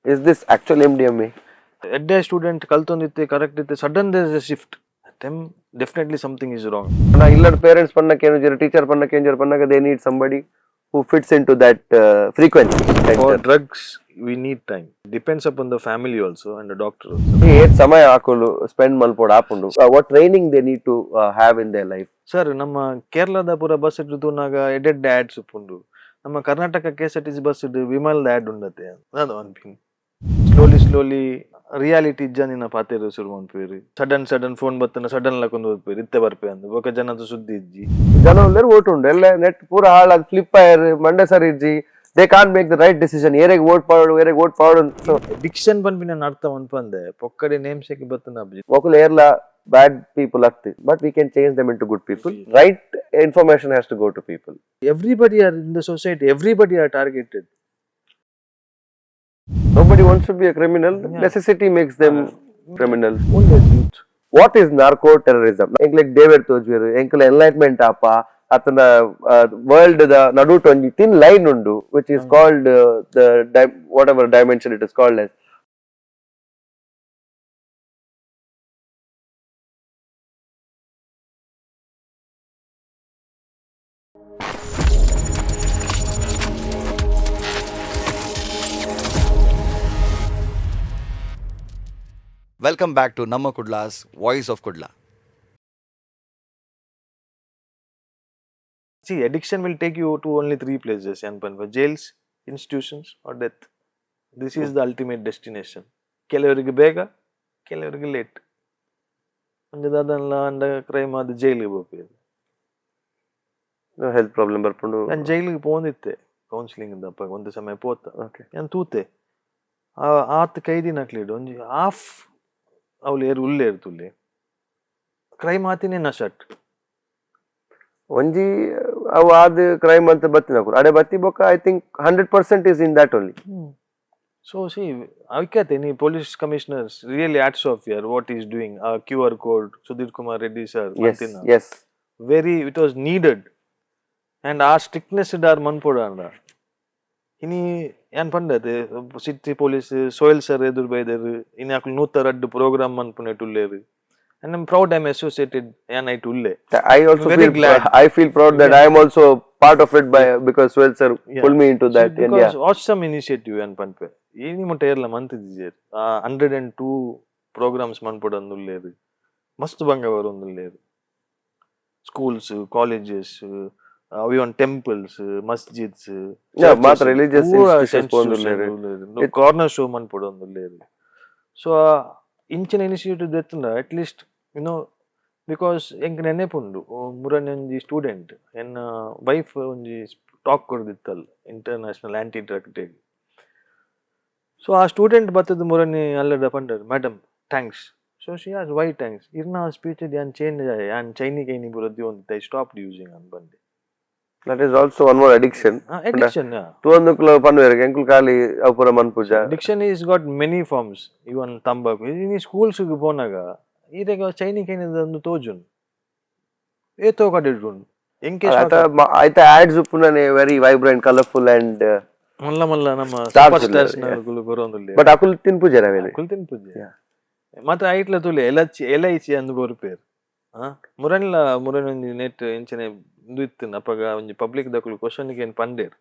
Is this actual MDMA? ಎಡ್ಡೆ student ಕಲ್ತೊಂದಿತ್ತೆ, correct ಇತ್ತೆ, sudden there is shift, them definitely something is wrong. ನಾ ಇಲ್ಲಡ್ parents ಪನ್ನಕ್ಕೆ ಏನು, teacher ಪನ್ನಕ್ಕೆ ಏನು ಪನ್ನಾಗ, they need somebody who fits into that frequency. For drugs we need time, depends upon the family also and doctor also. ಏತ್ ಸಮಯ ಹಾಕೋಲು spend ಮಲ್ಪೋಡು ಆಪುಂಡು? What training they need to have in their life? Sir, ನಮ್ಮ ಕೇರಳದ ಪೂರ bus ಇಟ್ಟು ತೂನಾಗ ಎಡ್ಡೆಡ್ಡೆ ads ಉಪ್ಪುಂಡು. ನಮ್ಮ Karnataka K S R T C bus ವಿಮಲ್ದ add ಉಂಡತೆ ಅದು ಅನ್ಪಿನ್. Slowly slowly reality ಇಜ್ಜಾನಿನ ಪಾತೆರ ಶುರು ಮನ್ಪುವೆರ್. Sudden sudden phone ಬತ್ತನ sudden ಲಕೊಂದು ಬರ್ಪೇರು, ಇತ್ತೆ ಬರ್ಪೆ ಅಂದ್ ಬೊಕ ಜನದ ಸುದ್ದಿ ಇಜ್ಜಿ. ಜನ ಉಲ್ಲೆರ್, ಓಟ್ ಉಂಡು ಎಲ್ಲ ನೆಟ್ ಪೂರ ಹಾಳಾದ್ ಫ್ಲಿಪ್ ಆಯರ್, ಮಂಡೆ ಸರಿ ಇಜ್ಜಿ. They can make the right decision ಏರೆಗ್ vote ಪಾಡು, ಏರೆಗ್ ವೋಟ್ ಪಾಡು. ಸೊ ಅಡಿಕ್ಷನ್ ಪನ್ಪಿನ ಅರ್ಥ ಮನ್ಪಂದೆ ಪೊಕ್ಕಡೆ ನೇಮ್ ಸೇಕ್ ಬತ್ತನ ಅಬ್ಜಿ. ಮೊಕುಲು ಏರ್ಲ ಬ್ಯಾಡ್ ಪೀಪಲ್ ಅತ್ತ್, but we can change them into good people. Right information has to go to people. Everybody are in the society, everybody are targeted. Nobody wants to be a criminal. Yeah. Necessity makes them criminal. Always youth. What is narco terrorism? ಎಂಕ್ಲೆಗ್ David ತೋಜ್ವೇರು, ಎಂಕಲ್ enlightenment ಆಪ ಅತನ world the ನಡುಟ್ ಒಂಜಿ thin line ಉಂಡು, which is called the whatever dimension it is called as. Welcome back to Namma Kudla's Voice of Kudla. See, addiction will take you to only three places, Yanpan, jails, institutions, or death. This is the ultimate destination. ಕೆಲವರಿಗೆ ಬೇಗ, ಕೆಲವರಿಗೆ late. ಒಂಜಿ ದಾದನ್ಲ ಅಂಡ crime ಆದ್ ಜೈಲಿಗೆ ಪೋಪೆರ್. Health problem ಬರ್ಪುಂಡು. ನಾನು ಜೈಲಿಗೆ ಪೋಂದಿತ್ತೆ ಕೌನ್ಸಿಲಿಂಗ್ ದಪ್ಪ ಒಂದು ಸಮಯ ಪೋತ. ಯಾನ್ ತೂತೆ, ಆ ಆತ್ ಕೈದಿನಕ್ಲೆಡ್ ಒಂಜಿ ಹಾಫ್ ಅವ್ಲು ಏರ್ ಉಲ್ಲೇರ್ ತುಲ್ಲೆ ಕ್ರೈಮ್ ಆತಿನೇ ನಶಟ್. ಒಂಜಿ ಅವು ಆದ್ ಕ್ರೈಮ್ ಅಂತ ಬತ್ತಿನ ಅಡೆ ಬತ್ತಿ ಬೊಕ್ಕ I think 100% is in that only. So see, avikatte ni police commissioners, really hats off here, what is doing, QR code, Sudhir Kumar Reddy sir. S S. Very, it was needed and ಆ strictness Dar ಮನ್ಪೊಡಾಂಡ ಇನಿ ಯಾನ್ ಪಂಡತೆ city police Sohel sir ಎದುರು ಬೈದೆರ್. ಇನಿ ಅಕುಲು ನೂತ ರಡ್ಡ್ programme ಮನ್ಪುನೆಟ್ ಉಲ್ಲೆರ್ and I'm proud I'm associated ಯಾನ್ ಐಟ್ ಉಲ್ಲೆ. I also Very feel glad. I feel proud that I am also part of it by because Suhail sir pulled me into that and yeah. Awesome initiative ಯಾನ್ ಪನ್ಪೆ. ಏನಿ ಮುಟ್ಟ ಏರ್ಲ ಮಂತಿದ್ದೀಜೆರ್ 102 programmes ಮನ್ಪೊಡಂದುಲ್ಲೇರ್, ಮಸ್ತ್ ಬಂಗ ಬರೊಂದುಲ್ಲೇರ್. Schools, colleges, even temples, ಮಸ್ಜಿದ್ಸ್. Yeah, ಮಾತ್ರ religious institutions ಪೋವೊಂದುಲ್ಲೆರ್. Corner show ಮನ್ಪೊಡೊಂದುಲ್ಲೇರ್. So ಇಂಚಿನ initiative ದೆತ್ತುಂಡ at least you know because ಎಂಕ್ ನೆನೆಪುಂಡು, ಮುರನಿ ಒಂಜಿ ಸ್ಟೂಡೆಂಟ್ ಎನ್ನ ವೈಫ್ ಒಂಜಿ ಟಾಕ್ ಕೊರ್ದಿತ್ತಲ್ international anti drug day. So ಆ ಸ್ಟೂಡೆಂಟ್ ಬತ್ತದ ಮುರನಿ ಅಲ್ಲದ ಪಂಡರ್, "Madam, thanks." So she asked, "Why thanks?" ಇರ್ನ ಸ್ಪೀಚ್ ಯಾನ್ ಚೇಂಜ್, ಯಾನ್ ಚೈನಿ ಕೈನಿ ಬುರದ್ದಿ ಒಂದು I stop using ಅಂತ ಬಂದೆ. That is also one more addiction. Addiction. ತೂವೊಂದುಕ್ಲು ಪನ್ಪೆರ್ ಎಂಕುಲು ಖಾಲಿ ಅವು ಪೂರ ಮನ್ಪುಜ. Addiction is got many forms, even ತಂಬಾಕು. ಇನಿ ಸ್ಕೂಲ್ಸ್ ಪೋನಾಗ ಈರೆಗ ಚೈನಿ ಕೈನಿದ ತೋಜುನ್ ಏತೋ ಕಡೆ ಉಂಡು ಎಂಕೆ. ಆತ ಐತ ads ಉಪ್ಪುನನೆ very vibrant, colourful and ಮಲ್ಲ ಮಲ್ಲ ನಮ್ಮ Stars super ಉಲ್ಲೆರ್, stars ನಕುಲು ಬರೋಂದುಲ್ಲೆರ್. But ಅಕುಲು ತಿನ್ಪುಜೆರ್ ಅವೆನ್. ಅಕುಲು ತಿನ್ಪುಜೆ. ಮಾತ್ರ ಐಟ್ಲ ತೂಲೆ, ಎಲಚಿ ಎಲೈಚಿ ಅಂದ್ ಕೊರ್ಪೆರ್. ಆ ಮುರನ್ಲ ಮುರನ್ ಒಂಜಿ ನೆಟ್ ಇಂಚನೆ ಉಂದು ಇತ್ತಿನ ಅಪಗ ಒಂಜಿ ಪಬ್ಲಿಕ್ ದಕುಲು ಕ್ವಶನ್ ಏನ್ ಪಂಡೆರ್,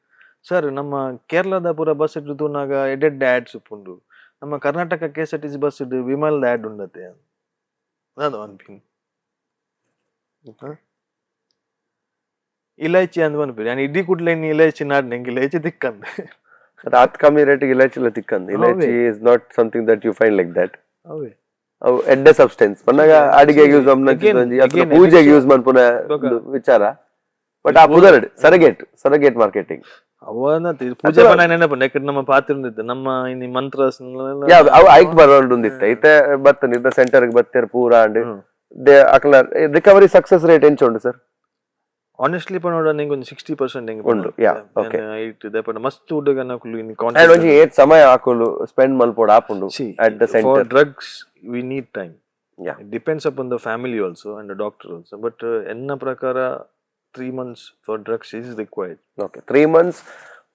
ಸರ್, ನಮ್ಮ ಕೇರಳದ ಪೂರ ಬಸ್ ತೂನಾಗ ಎಡ್ಡೆಡ್ಡೆ ಆಡ್ಸ್ ಉಪ್ಪುಂಡು, ನಮ್ಮ Karnataka K S R T C bus ವಿಮಲ್ದ add ಉಂಡತೆ ಅದು ಅನ್ಪಿನ್. ಇಲೈಚಿ ಅಂದ್ ಪನ್ಪೆರ್. ಯಾನ್ ಇಡೀ ಕುಡ್ಲ ಇನಿ ಇಲೈಚಿ ನಾಡ್ ಎಂಕ್ ಇಲೈಚಿ ತಿಕ್ಕಂದ್. ಆತ್ ಕಮ್ಮಿ ರೇಟ್ ಇಲೈಚಿಲ ತಿಕ್ಕಂದ್. ಇಲೈಚಿ ಅವೇ. Is not something that you find like that. ಅವೇ. ಅವು ಎಡ್ಡೆ ಸಬ್ಸ್ಟೆನ್ಸ್ ಪನ್ನಗ ಅಡಿಗೆಗೆ ಯೂಸ್ Again, again ಪೂಜೆಗೆ addiction. Use ಮನ್ಪುನ ಬೊಕ. ಒಂದು ವಿಚಾರ. ಬಟ್ ಆ ಪುದರ್ಡ್ surrogate surrogate marketing. ಅವನ ಪೂಜೆ ಪನ ನೆನಪು ನೆಕ್ಕಡ್ ನಮ್ಮ ಪಾತ್ರ ಉಂದಿತ್ತು ನಮ್ಮ ಇನಿ ಮಂತ್ರ. ಯಾ, ಅವು ಐಕ್ ಬರೋಂಡುಂದಿತ್ತೆ. ಐತೆ ಬತ್ತನ್ ಇದ್ದ ಸೆಂಟರ್ ಬತ್ತೆರ್ ಪೂರ ಅಂಡ್ they ಅಕ್ಲ recovery success rate ಎಂಚ ಉಂಡು ಸರ್? ಆನೆಸ್ಟ್ಲಿ ಪನೋಡ ನಿಂಗೆ ಒಂದು 60% ಹೆಂಗ್. ಉಂಡು, yeah, okay. ಐಟ್ ದೇಪಂಡ ಮಸ್ತ್ ಹುಡುಗನಕುಲು ಇನಿ ಅಂಡ್ ಒಂಜಿ ಏತ್ ಸಮಯ ಆಕುಲು ಸ್ಪೆಂಡ್ ಮಲ್ಪೊಡು ಆಪುಂಡು See, at the for centre? Drugs we need time. It depends upon the family also and the doctor also, but ಎನ್ನ ಪ್ರಕಾರ 3 months for drugs is required. Okay, 3 months.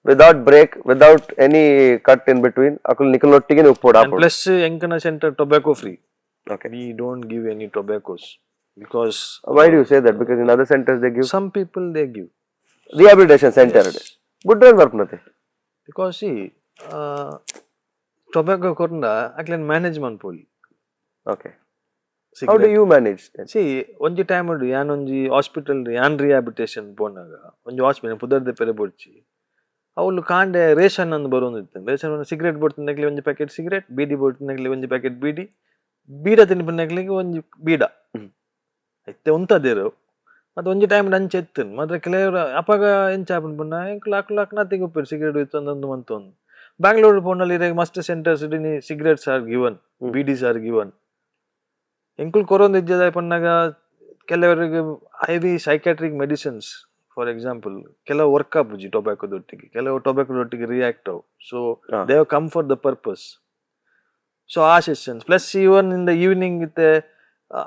Without break, without any cut in between, ಅಕುಲು ನಿಕಲೊಟ್ಟಿಗೆ ಉಪ್ಪೋಡು ಆಪೊಡು. Plus ಎಂಕನ centre tobacco free. Okay. We don't give any tobaccos because Why do you say that? Because in other centers they give? Some people, they give. Rehabilitation centre ಬುಡ್ರನ್ ಬರ್ಪುನತೆ. Because C, tobacco ಕೊರ್ಂಡ ಅಕ್ಲೆನ್ manage ಮನ್ಪೊಲಿ. Okay, how do you manage? C, ಒಂಜಿ time ಉಂಡು, ಯಾನ್ ಒಂಜಿ hospital ಯಾನ್ rehabilitation ಪೋನಾಗ ಒಂಜಿ hospital ಪುದರ್ದ ಪೆರೆ ಬೊಡ್ಚಿ, ಅವ್ಲು ಕಾಂಡೆ ration ಅಂದ್ ಬರೊಂದಿತ್ತು. Ration cigarette ಬೊಡ್ತಿನಕ್ಲೆ ಒಂಜಿ ಪ್ಯಾಕೆಟ್ ಸಿಗರೇಟ್, ಬೀಡಿ ಬೊಡ್ತಿನಕ್ಲೆ ಒಂಜಿ ಪ್ಯಾಕೆಟ್ ಬೀಡಿ, ಬೀಡ ತಿನ್ಪಿನಕ್ಲೆಗ್ ಒಂಜಿ ಬೀಡ. ಇತ್ತೆ ಉಂತದೇರು ಮತ್ತೆ ಒಂಜಿ ಟೈಮ್ ಅಂಚೆ ಇತ್ತು ಮಾತ್ರ. ಕೆಲವರು ಅಪಗ ಎಂಚ ಆಪುಂಡು ಪಂಡ, ಎಂಕುಲು ಅಕ್ಲು ಅಕ್ನಾತಿಗೆ ಉಪ್ಪೆರ್ ಸಿಗರೇಟ್ ಇತ್ತೊಂದು ಮಂತೊಂದು. ಬ್ಯಾಂಗ್ಳೂರ್ ಪೋಂಡಲ್ ಇರೆಗ್ ಮಸ್ತ್ centres cigarettes are given, beedis are given. ಎಂಕುಲು ಕೊರೊಂದು ಇಜ್ಜದ ಪನ್ನಗ ಕೆಲವರಿಗೆ heavy psychiatric medicines, for example, ಕೆಲವು ವರ್ಕ್ ಆಪುಜಿ ಟೊಬ್ಯಾಕೊದೊಟ್ಟಿಗೆ, ಕೆಲವು ಟೊಬ್ಯಾಕೊದೊಟ್ಟಿಗೆ ರಿಯಾಕ್ಟ್ ಅವು. ಸೊ they have come for the purpose. So ಆ sessions plus even in the evening ಇತ್ತೆ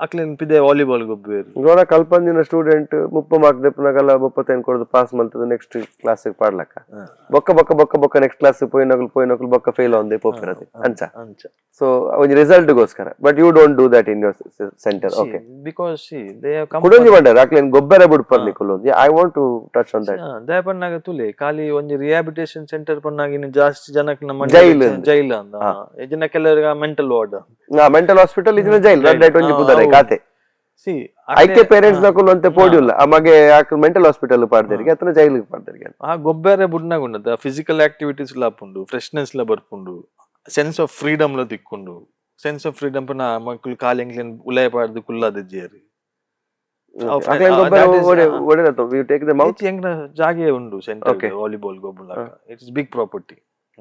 ಅಕ್ಲೆನ್ ಪಿದೆ ವಾಲಿಬಾಲ್ ಗೊಬ್ಬುವೆರ್. ಗೋಡ ಕಲ್ಪಂದಿನ ಸ್ಟೂಡೆಂಟ್ 30 ಮಾರ್ಕ್ ದೆಪ್ಪುನಗಲ 35 ಕೊರ್ದು ಪಾಸ್ ಮಲ್ತದ ನೆಕ್ಸ್ಟ್ ಕ್ಲಾಸ್ ಪಾಡ್ಲಕ್ಕ. ಬೊಕ್ಕ ಬೊಕ್ಕ ಬೊಕ್ಕ ಬೊಕ್ಕ ನೆಕ್ಸ್ಟ್ ಕ್ಲಾಸ್ ಪೋಯಿನಕುಲು ಪೋಯಿನಕುಲು ಬೊಕ್ಕ ಫೇಲ್ ಆವಂದೆ ಪೋಪಿರದೆ ಅಂಚ. ಅಂಚ. ಸೊ ಒಂಜಿ ರಿಸಲ್ಟ್ ಗೋಸ್ಕರ, but you don't do that in your center, okay? Because see, they have come. ಕುಡೊಂಜಿ ಬಂಡಾರ ಅಕ್ಲೇನ್ ಗೊಬ್ಬರ ಬುಡ್ಪರ್ ನಿಕುಲು. I want to touch on that. ದಾಯೆ ಪನ್ನಾಗ ತುಲೆ, ಖಾಲಿ ಒಂಜಿ ರಿಹಾಬಿಲಿಟೇಷನ್ ಸೆಂಟರ್ ಪನ್ನಾಗ ಇನ್ನು ಜಾಸ್ತಿ ಜನಕ್ಕೆ ನಮ್ಮ ಜೈಲ್ ಅಂದ್. ಜೈಲ್ ಅಂದ ಜನ, ಕೆಲವರಿಗೆ mental ward. Mental hospital ಇದಿನ ಜೈಲ್ ರಡ್ಡೈಟ್ ಒಂಜಿ ಪುದರ್ ಖಾತೆ. ಸಿ. ಐಕೆ ಪೇರೆಂಟ್ಸ್ ನಕುಲು ಅಂತೆ ಪೋಡಿಯುಲ್ಲ, ಆ ಮಗೆ ಮೆಂಟಲ್ ಹಾಸ್ಪಿಟಲ್ ಪಾಡ್ದೇರಿಗೆ ಅತನ ಜೈಲಿಗೆ ಪಾಡ್ದೇರಿಗೆ. ಆ ಗೊಬ್ಬರ ಬುಡ್ನಾಗ ಉಂಡದ ಫಿಸಿಕಲ್ ಆಕ್ಟಿವಿಟೀಸ್ ಲ ಆಪುಂಡು, ಫ್ರೆಶ್ನೆಸ್ ಲ ಬರ್ಪುಂಡು, sense of freedom ಲ ತಿಕ್ಕೊಂಡು. Sense of freedom ಪನ ಮಕ್ಕಳು ಕಾಲಿ ಎಂಕ್ಲೆನ್ ಉಲಯ ಪಾಡ್ದು ಕುಲ್ಲದಿಜ್ಜೇರು. ಅಕ್ಲೇನ್ ಗೊಬ್ಬರ ಒಡೆ you take them out? ಎಂಕ್ನ ಜಾಗೆ ಉಂಡು centre. Volleyball ಗೊಬ್ಬುಲಾಕ it's big property.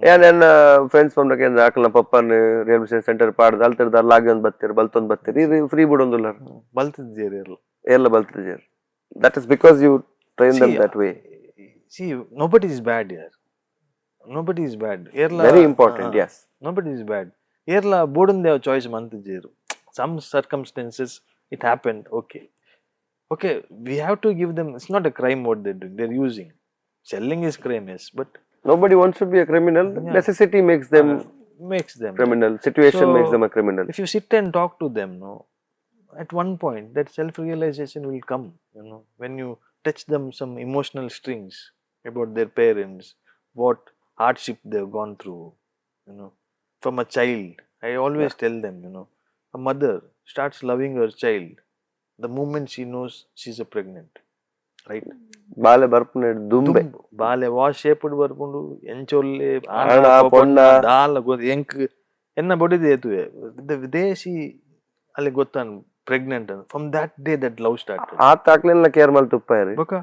ಏನ್ ನನ್ನ ಫ್ರೆಂಡ್ಸ್ ಪಂಡಕ್ಕೆ ಅಕ್ಲ ಪಪ್ಪನ್ ರಿಹಾಬಿಲಿಟೇಷನ್ ಸೆಂಟರ್ ಪಾಡ್ದು ಅಲ್ತಿರ್ದ ಲಾಗಿ ಒಂದ್ ಬತ್ತೀರ್, ಬಲ್ತೊಂದ್ ಬತ್ತೀರ್, ಇದು ಫ್ರೀ ಬಿಡೊಂದುಲ್ಲ. ಬಲ್ತಿದ್ದೇರು ಎಲ್ಲ. ಎಲ್ಲ ಬಲ್ತಿದ್ದೀರ್. That is because you train them that way. See, nobody is bad ಯಾರ್, nobody is bad ಏರ್ಲ. Very important, yes. Nobody is bad ಏರ್ಲ ಬೋಡಂದೇ choice ಮಂತಿದ್ದೇರು. Some circumstances it happened, okay, we have to give them. It's not a crime what they doing. They're using, selling is crime, yes, but Nobody wants to be a criminal. Necessity makes them makes them criminal. Situation makes So, them a criminal. If you sit and talk to them, no, at one point that self realization will come when you touch them some emotional strings about their parents, what hardship they've gone through from a child. I always tell them, a mother starts loving her child the moment she knows she's a pregnant, right? ಬಾಲೆ ಬರ್ಪುನ ದುಂಬೆ. ದುಂಬು ಬಾಲೆ ವಾ shape ಬರ್ಪುಂಡು, ಎಂಚೊಲ್ಲೆ, ಆಣ, ಪೊಣ್ಣ. ದಾಲ ಗೊತ್ತ ಎಂಕ್ ಎನ್ನ ಬೊಡಿದೆ ಏತುವೆ ವಿದೇಶಿ ಅಲ್ಲಿ ಗೊತ್ತಾನ್ pregnant. From that day that love start. ಆತ ಅಕ್ಲೆಲ್ಲ ಕೇರ್ ಮಲ್ತ್ ಉಪ್ಪಾಯರಿ. ಬೊಕ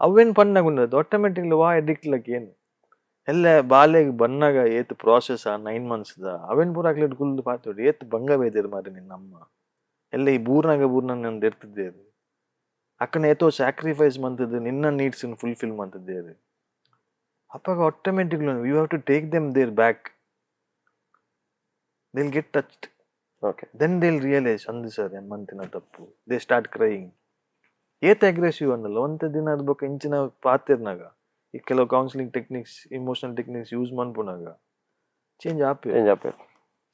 ಅವೇನ್ ಪನ್ನಾಗ ಉಂಡದು ಆಟೋಮೆಟಿಕ್ಲಿ ವಾ ಅಡಿಕ್ಟ್ ಲಕ್ ಏನು ಎಲ್ಲ ಬಾಲೆಗ್ ಬನ್ನಾಗ ಏತ್ ಪ್ರಾಸೆಸ್ ಆ 9 ಮಂತ್ಸ್ the ಅವೇನ್ ಪೂರ ಅಕ್ಲೆಟ್ ಕುಲ್ದು ಪಾತೋಡು, ಏತ್ ಬಂಗ ಬೈದೇರು ಮಾರಿ ನಿನ್ನ ಅಮ್ಮ ಎಲ್ಲ ಈ ಬೂರ್ನಾಗ ಬೂರ್ನಾಗ ನಂದು ಎರ್ತಿದ್ದೇರು, ಅಕ್ಕನ ಏತೋ ಸ್ಯಾಕ್ರಿಫೈಸ್ ಮಂತದ್ದು ನಿನ್ನ ನೀಡ್ಸ್ ಫುಲ್ಫಿಲ್ ಮಂತದ್ದೇರು. ಅಪ್ಪಾಗ automatically you have to take them there back, they'll get touched. Okay. Then they'll realise ಅಂದು ಸರ್ ಮಂತಿನ ತಪ್ಪು. They start crying. ಏತ್ ಅಗ್ರೆಸಿವ್ ಅನ್ನಲ್ಲ ಒಂತೆ ದಿನ ಅದ್ ಬೊಕ್ಕ ಇಂಚಿನ ಪಾತಿರ್ನಾಗ ಈ ಕೆಲವು counselling techniques, emotional techniques use ಮನ್ಪುನಾಗ change ಆಪೇರ್. Change ಆಪೇರ್.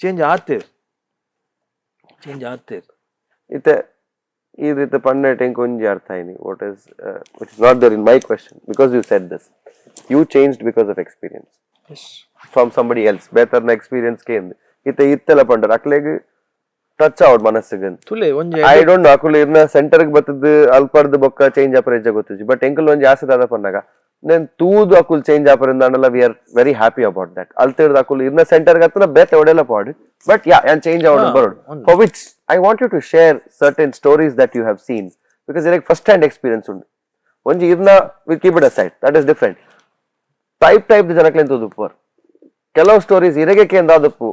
Change ಆತೇರ್, change ಆತೇರ್. ಇತ್ತೆ ಈ ರೀತಿ ಪನ್ನೆಟ್ ಎಂಕ್ ಒಂಜಿ ಅರ್ಥ ಆಯ್ನಿ, what is which is not there in my question, because you said this, you changed because of experience from somebody else. ಬೇತರ್ನ experience ಕೇಂದ್ ಇತ್ತೆ ಇತ್ತೆಲ್ಲ ಪಂಡರ್ ಅಕ್ಲೆಗ್ touch ಆವಡ್ ಮನಸ್ಸಿಗೆ. ತುಲೆ ಒಂಜಿ I don't know ಅಕುಲು ಇರ್ನ ಸೆಂಟರ್ ಬತ್ತದ್ ಅಲ್ಪರ್ದ್ ಬೊಕ್ಕ ಚೇಂಜ್ ಆಪರ ಹೆಜ್ಜೆ ಗೊತ್ತಿಜ್ಜಿ, ಬಟ್ ಎಂಕಲ್ ಒಂಜಿ ಆಸೆ ದಾದ ಪನ್ನಾಗ, ನೇನ್ ತೂದು ಅಕುಲ್ ಚೇಂಜ್ ಆಪರಿಂದ ಅಂಡಲ we are very happy about that. ಅಲ್ತಿರ್ದ ಅಕುಲು ಇರ್ನ ಸೆಂಟರ್ ಹತ್ರ ಬೇತೆ ಒಡೆಲ್ಲ ಪಾಡ್, ಬಟ್ ಯಾ ಯಾನ್ ಚೇಂಜ್ ಆವಡ್ ಬರೋಡು. For which I want you to share certain stories that you have seen, because ಇರಕ್ first hand experience ಉಂಡು. ಒಂಜಿ ಇರ್ನ we keep it aside, that is different type. Type ಜನಕ್ಲೆನ್ ತೂದುಪ್ಪುವರ್ ಕೆಲವು ಸ್ಟೋರೀಸ್ ಇರಗೆ ಕೇಂದಾದಪ್ಪು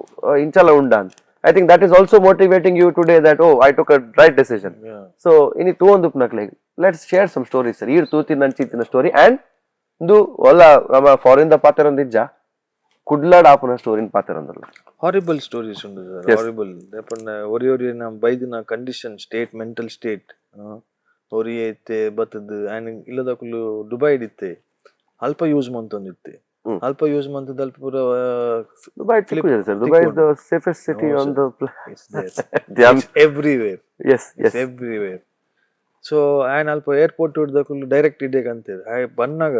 ಇಂಚಲ ಉಂಡ ಅಂತ. I think that is also motivating you today that, oh, I took a right decision. So ಇನಿ ತೂವೊಂದುಪ್ಪುನಕ್ಲೆಗ್ let's share some stories, sir. ಈರ್ ತೂತಿನ ಅಂಚಿತ್ತಿನ story ಅಂಡ್ ಇಂದು ಒಲ್ಲ ನಮ್ಮ foreign ದ ಪಾತೆರೊಂದಿಜ್ಜ, ಕುಡ್ಲಾಡ್ ಆಪುನ ಸ್ಟೋರಿನ ಪಾತೆರೊಂದುಲ್ಲ. Horrible stories ಉಂಡು ಸರ್. ಹಾರಿಬಲ್ ಪಂಡ ಒರಿ ಒರಿ ನಮ್ಮ ಬೈದಿನ condition state, mental state. ಒರಿ ಐತೆ ಬತ್ತದು ಆ್ಯಂಡ್ ಇಲ್ಲದಕುಲು ದುಬೈಡ್ ಇತ್ತೆ, ಅಲ್ಪ ಯೂಸ್ ಮಂತೊಂದಿತ್ತೆ. ಅಲ್ಪ ಯೂಸ್ ಮಂತದ ಅಲ್ಪ ಪೂರ. ದುಬೈ ತಿಕ್ಕುಜೆರ್ sir. Dubai is the safest city No, on sir. The everywhere. S S everywhere. So ಆಯನ ಅಲ್ಪ ಏರ್ಪೋರ್ಟ್ ದಕುಲು ಡೈರೆಕ್ಟ್ ಇಡೇಕ್ ಅಂತೀರ್. ಆಯ್ ಬನ್ನಗ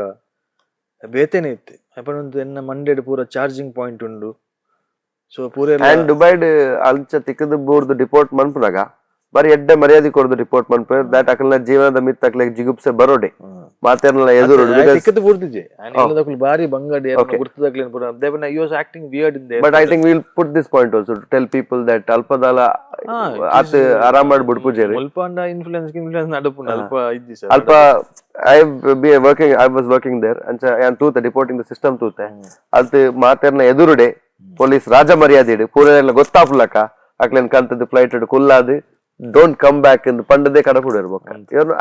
ಬೇತೆನೆ ಇತ್ತೆ. ಅಪನೊಂದು ಎನ್ನ ಮಂಡೆಡ್ ಪೂರ ಚಾರ್ಜಿಂಗ್ ಪಾಯಿಂಟ್ ಉಂಡು. ಸೊ ಪೂರ ಅಂಡ್ ದುಬೈಡ್ ಅಂಚ ತಿಕ್ಕದು ಬೂರ್ದು ಡಿಪೋರ್ಟ್ ಮನ್ಪುನಗ ಬಾರಿ ಎಡ್ಡೆ ಮರ್ಯಾದೆ ಕೊರ್ದು ಡಿಪೋರ್ಟ್ ಮನ್ಪು. That ಅಕಲ್ನ ಜೀವನದ ಮಿತ್ತ ಅಕ್ಲೆಗ್ ಜಿಗುಪ್ಸೆ ಬರೋಡೆ ಮಾತೆರ್ನಲ ಎದುರು because ತಿಕ್ಕದು ಬೂರ್ದಿಜೆ. ಆಯನ ಇಲ್ಲದಕುಲು ಬಾರಿ ಬಂಗಡಿ. Okay. ಗುರ್ತದಕ್ಲೇನ್ ಪೂರ ದೇವನ you was acting weird in But I think will put this point also to tell people that ಅಲ್ಪದಾಲ ಆತ್ ಆರಾಮ್ ಮಾಡಿ ಬಿಡ್ಪುಜೇರಿ. ಮುಲ್ಪ ಇನ್ಫ್ಲೂಯೆನ್ಸ್ ಇನ್ಫ್ಲೂಯೆನ್ಸ್ ನಡಪುಂಡು ಅಲ್ಪ ಇಜ್ಜಿ ಸರ್. ಅಲ್ಪ I be working, I was working there. ಅಂಚ ಯಾನ್ ತೂತೆ ಡಿಪೋರ್ಟಿಂಗ್ the system ತೂತೆ. ಅಲ್ತ್ ಮಾತೆರ್ನ ಎದುರುಡೆ ಪೊಲೀಸ್ ರಾಜ ಮರ್ಯಾದೆ ಪೂರ ಎಲ್ಲ ಗೊತ್ತಾಪುಲಕ ಅಕ್ಲೆನ್ ಕಂತದ ಫ್ಲೈಟ್ ಕುಲ್ಲಾದ್ don't come back ಎಂದು ಪಂಡದೇ ಕಡಪುಡೇರು ಬೊಕ್ಕ.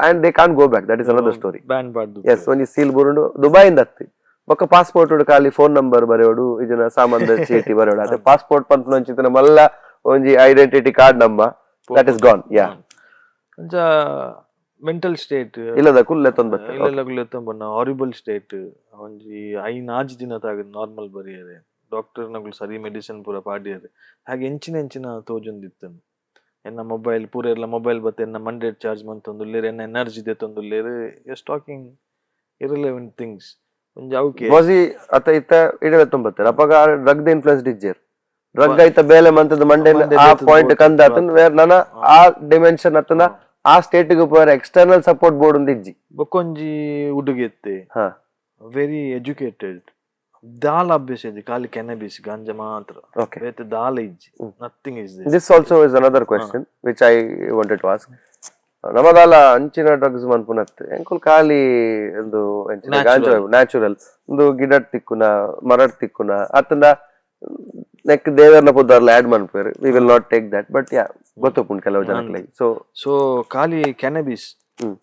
And they can't go back, that is another story. Ban ಪಾಡ್ದು. ಎಸ್, ಒಂಜಿ ಸೀಲ್ ಬುರುಂಡು ದುಬೈಯಿಂದ ಅತ್ತಿ ಬೊಕ್ಕ ಪಾಸ್ಪೋರ್ಟ್ ಖಾಲಿ ಫೋನ್ ನಂಬರ್ ಬರೆಯೋಡು, ಇದನ್ನ ಸಾಮಾನ್ಯ ಚೀಟಿ ಬರೆಯೋಡು. ಅದೇ ಪಾಸ್ಪೋರ್ಟ್ ಪನ್ಪುನಂಚಿತ್ತಿನ ಮಲ್ಲ ಒಂಜಿ ಐಡೆಂಟಿಟಿ ಕಾರ್ಡ್ ನಮ್ಮ, that is gone, yeah. ಅಂಚ ಮೆಂಟಲ್ ಸ್ಟೇಟ್. ಇಲ್ಲದ ಕುಲ್ಲೆ ತೊಂದ್. ಇಲ್ಲೆಲ್ಲ ಬಣ್ಣ ಹಾರಿಬಲ್ ಸ್ಟೇಟ್. ಒಂಜಿ 5 6 ದಿನ ತಾಗ ನಾರ್ಮಲ್ ಬರಿಯರೆ. ಡಾಕ್ಟರ್ ನಗುಲು ಸರಿ ಮೆಡಿಸಿನ್ ಪೂರ ಪಾಡಿಯರೆ. ಹಾಗೆ ಎಂಚಿನ ಎಂಚಿನ ತೋಜೊಂದಿತ್ತು. ಎನ್ನ ಮೊಬೈಲ್ ಪೂರ ಎಲ್ಲ ಮೊಬೈಲ್ ಬತ್ತೆ ಎನ್ನ ಮಂಡೇಡ್ ಚಾರ್ಜ್ ಮಂತೊಂದುಲ್ಲೇರ್, ಎನ್ನ ಎನರ್ಜಿ ದೆತ್ತೊಂದುಲ್ಲೇರ್. ಎಸ್, ಟಾಕಿಂಗ್ ಇರ್ರಿಲೆವೆಂಟ್ ಥಿಂಗ್ಸ್ ಒಂಜಿ ಅವಕ್ಕೆ. ವಾಸಿ ಅತ ಇತ್ತ ಇಡವೆ ತೊಂಬತ್ತರ ಅಪಗ ಡ್ರಗ್ the influence ಇಜ್ಜೇರ್. ಡ್ರಗ್ ಐತ ಬೇಲೆ ಮಂತದ ಮಂಡೆ ಮಂಡೆ ಆ ದೇತದ ಪಾಯಿಂಟ್ ಬೋರ್ಡ್ ಕಂದ ಆತನ್ ವೇರ್ ನನ ಆ ಡಿಮೆನ್ಷನ್ ಅತನ ಆ ಸ್ಟೇಟ್ ಗೆ ಪೋರೆ ಎಕ್ಸ್ಟರ್ನಲ್ ಸಪೋರ್ಟ್ ಬೋರ್ಡ್ ಒಂದು ಇಜ್ಜಿ. ಬೊಕ್ಕೊಂಜಿ ಹುಡುಗಿ ಇತ್ತೆ. Very educated. ದಾಲ ಅಭ್ಯಾಸ ಇಜ್ಜಿ, ಖಾಲಿ ಕೆನಬಿಸ್ ಗಾಂಜಾ ಮಾತ್ರ. ಬೇತೆ ದಾಲ ಇಜ್ಜಿ. Nothing is. This also is another question which I wanted to ask. ನಮದಾಲ ಅಂಚಿನ ಡ್ರಗ್ಸ್ ಮನ್ಪುನತ್ ಎಂಕುಲ್ ಖಾಲಿ ಒಂದು ಅಂಚಿನ ಗಾಂಜಾ ನ್ಯಾಚುರಲ್ ಒಂದು ಗಿಡಟ್ ತಿಕ್ಕುನ, ಮರಟ್ ತಿಕ್ಕುನ ಅತ್ತಂಡ ನೆಕ್ ದೇವರ್ನ ಪುದಾರ್ಲ ಆಡ್ ಮನ್ಪುವೆರ್. We will not take that, but yeah, ಗೊತ್ತುಪುಂಡು ಕೆಲವು ಜನಕ್ಲೆ, ಸೊ ಸೊ ಖಾಲಿ ಕ್ಯಾನಬಿಸ್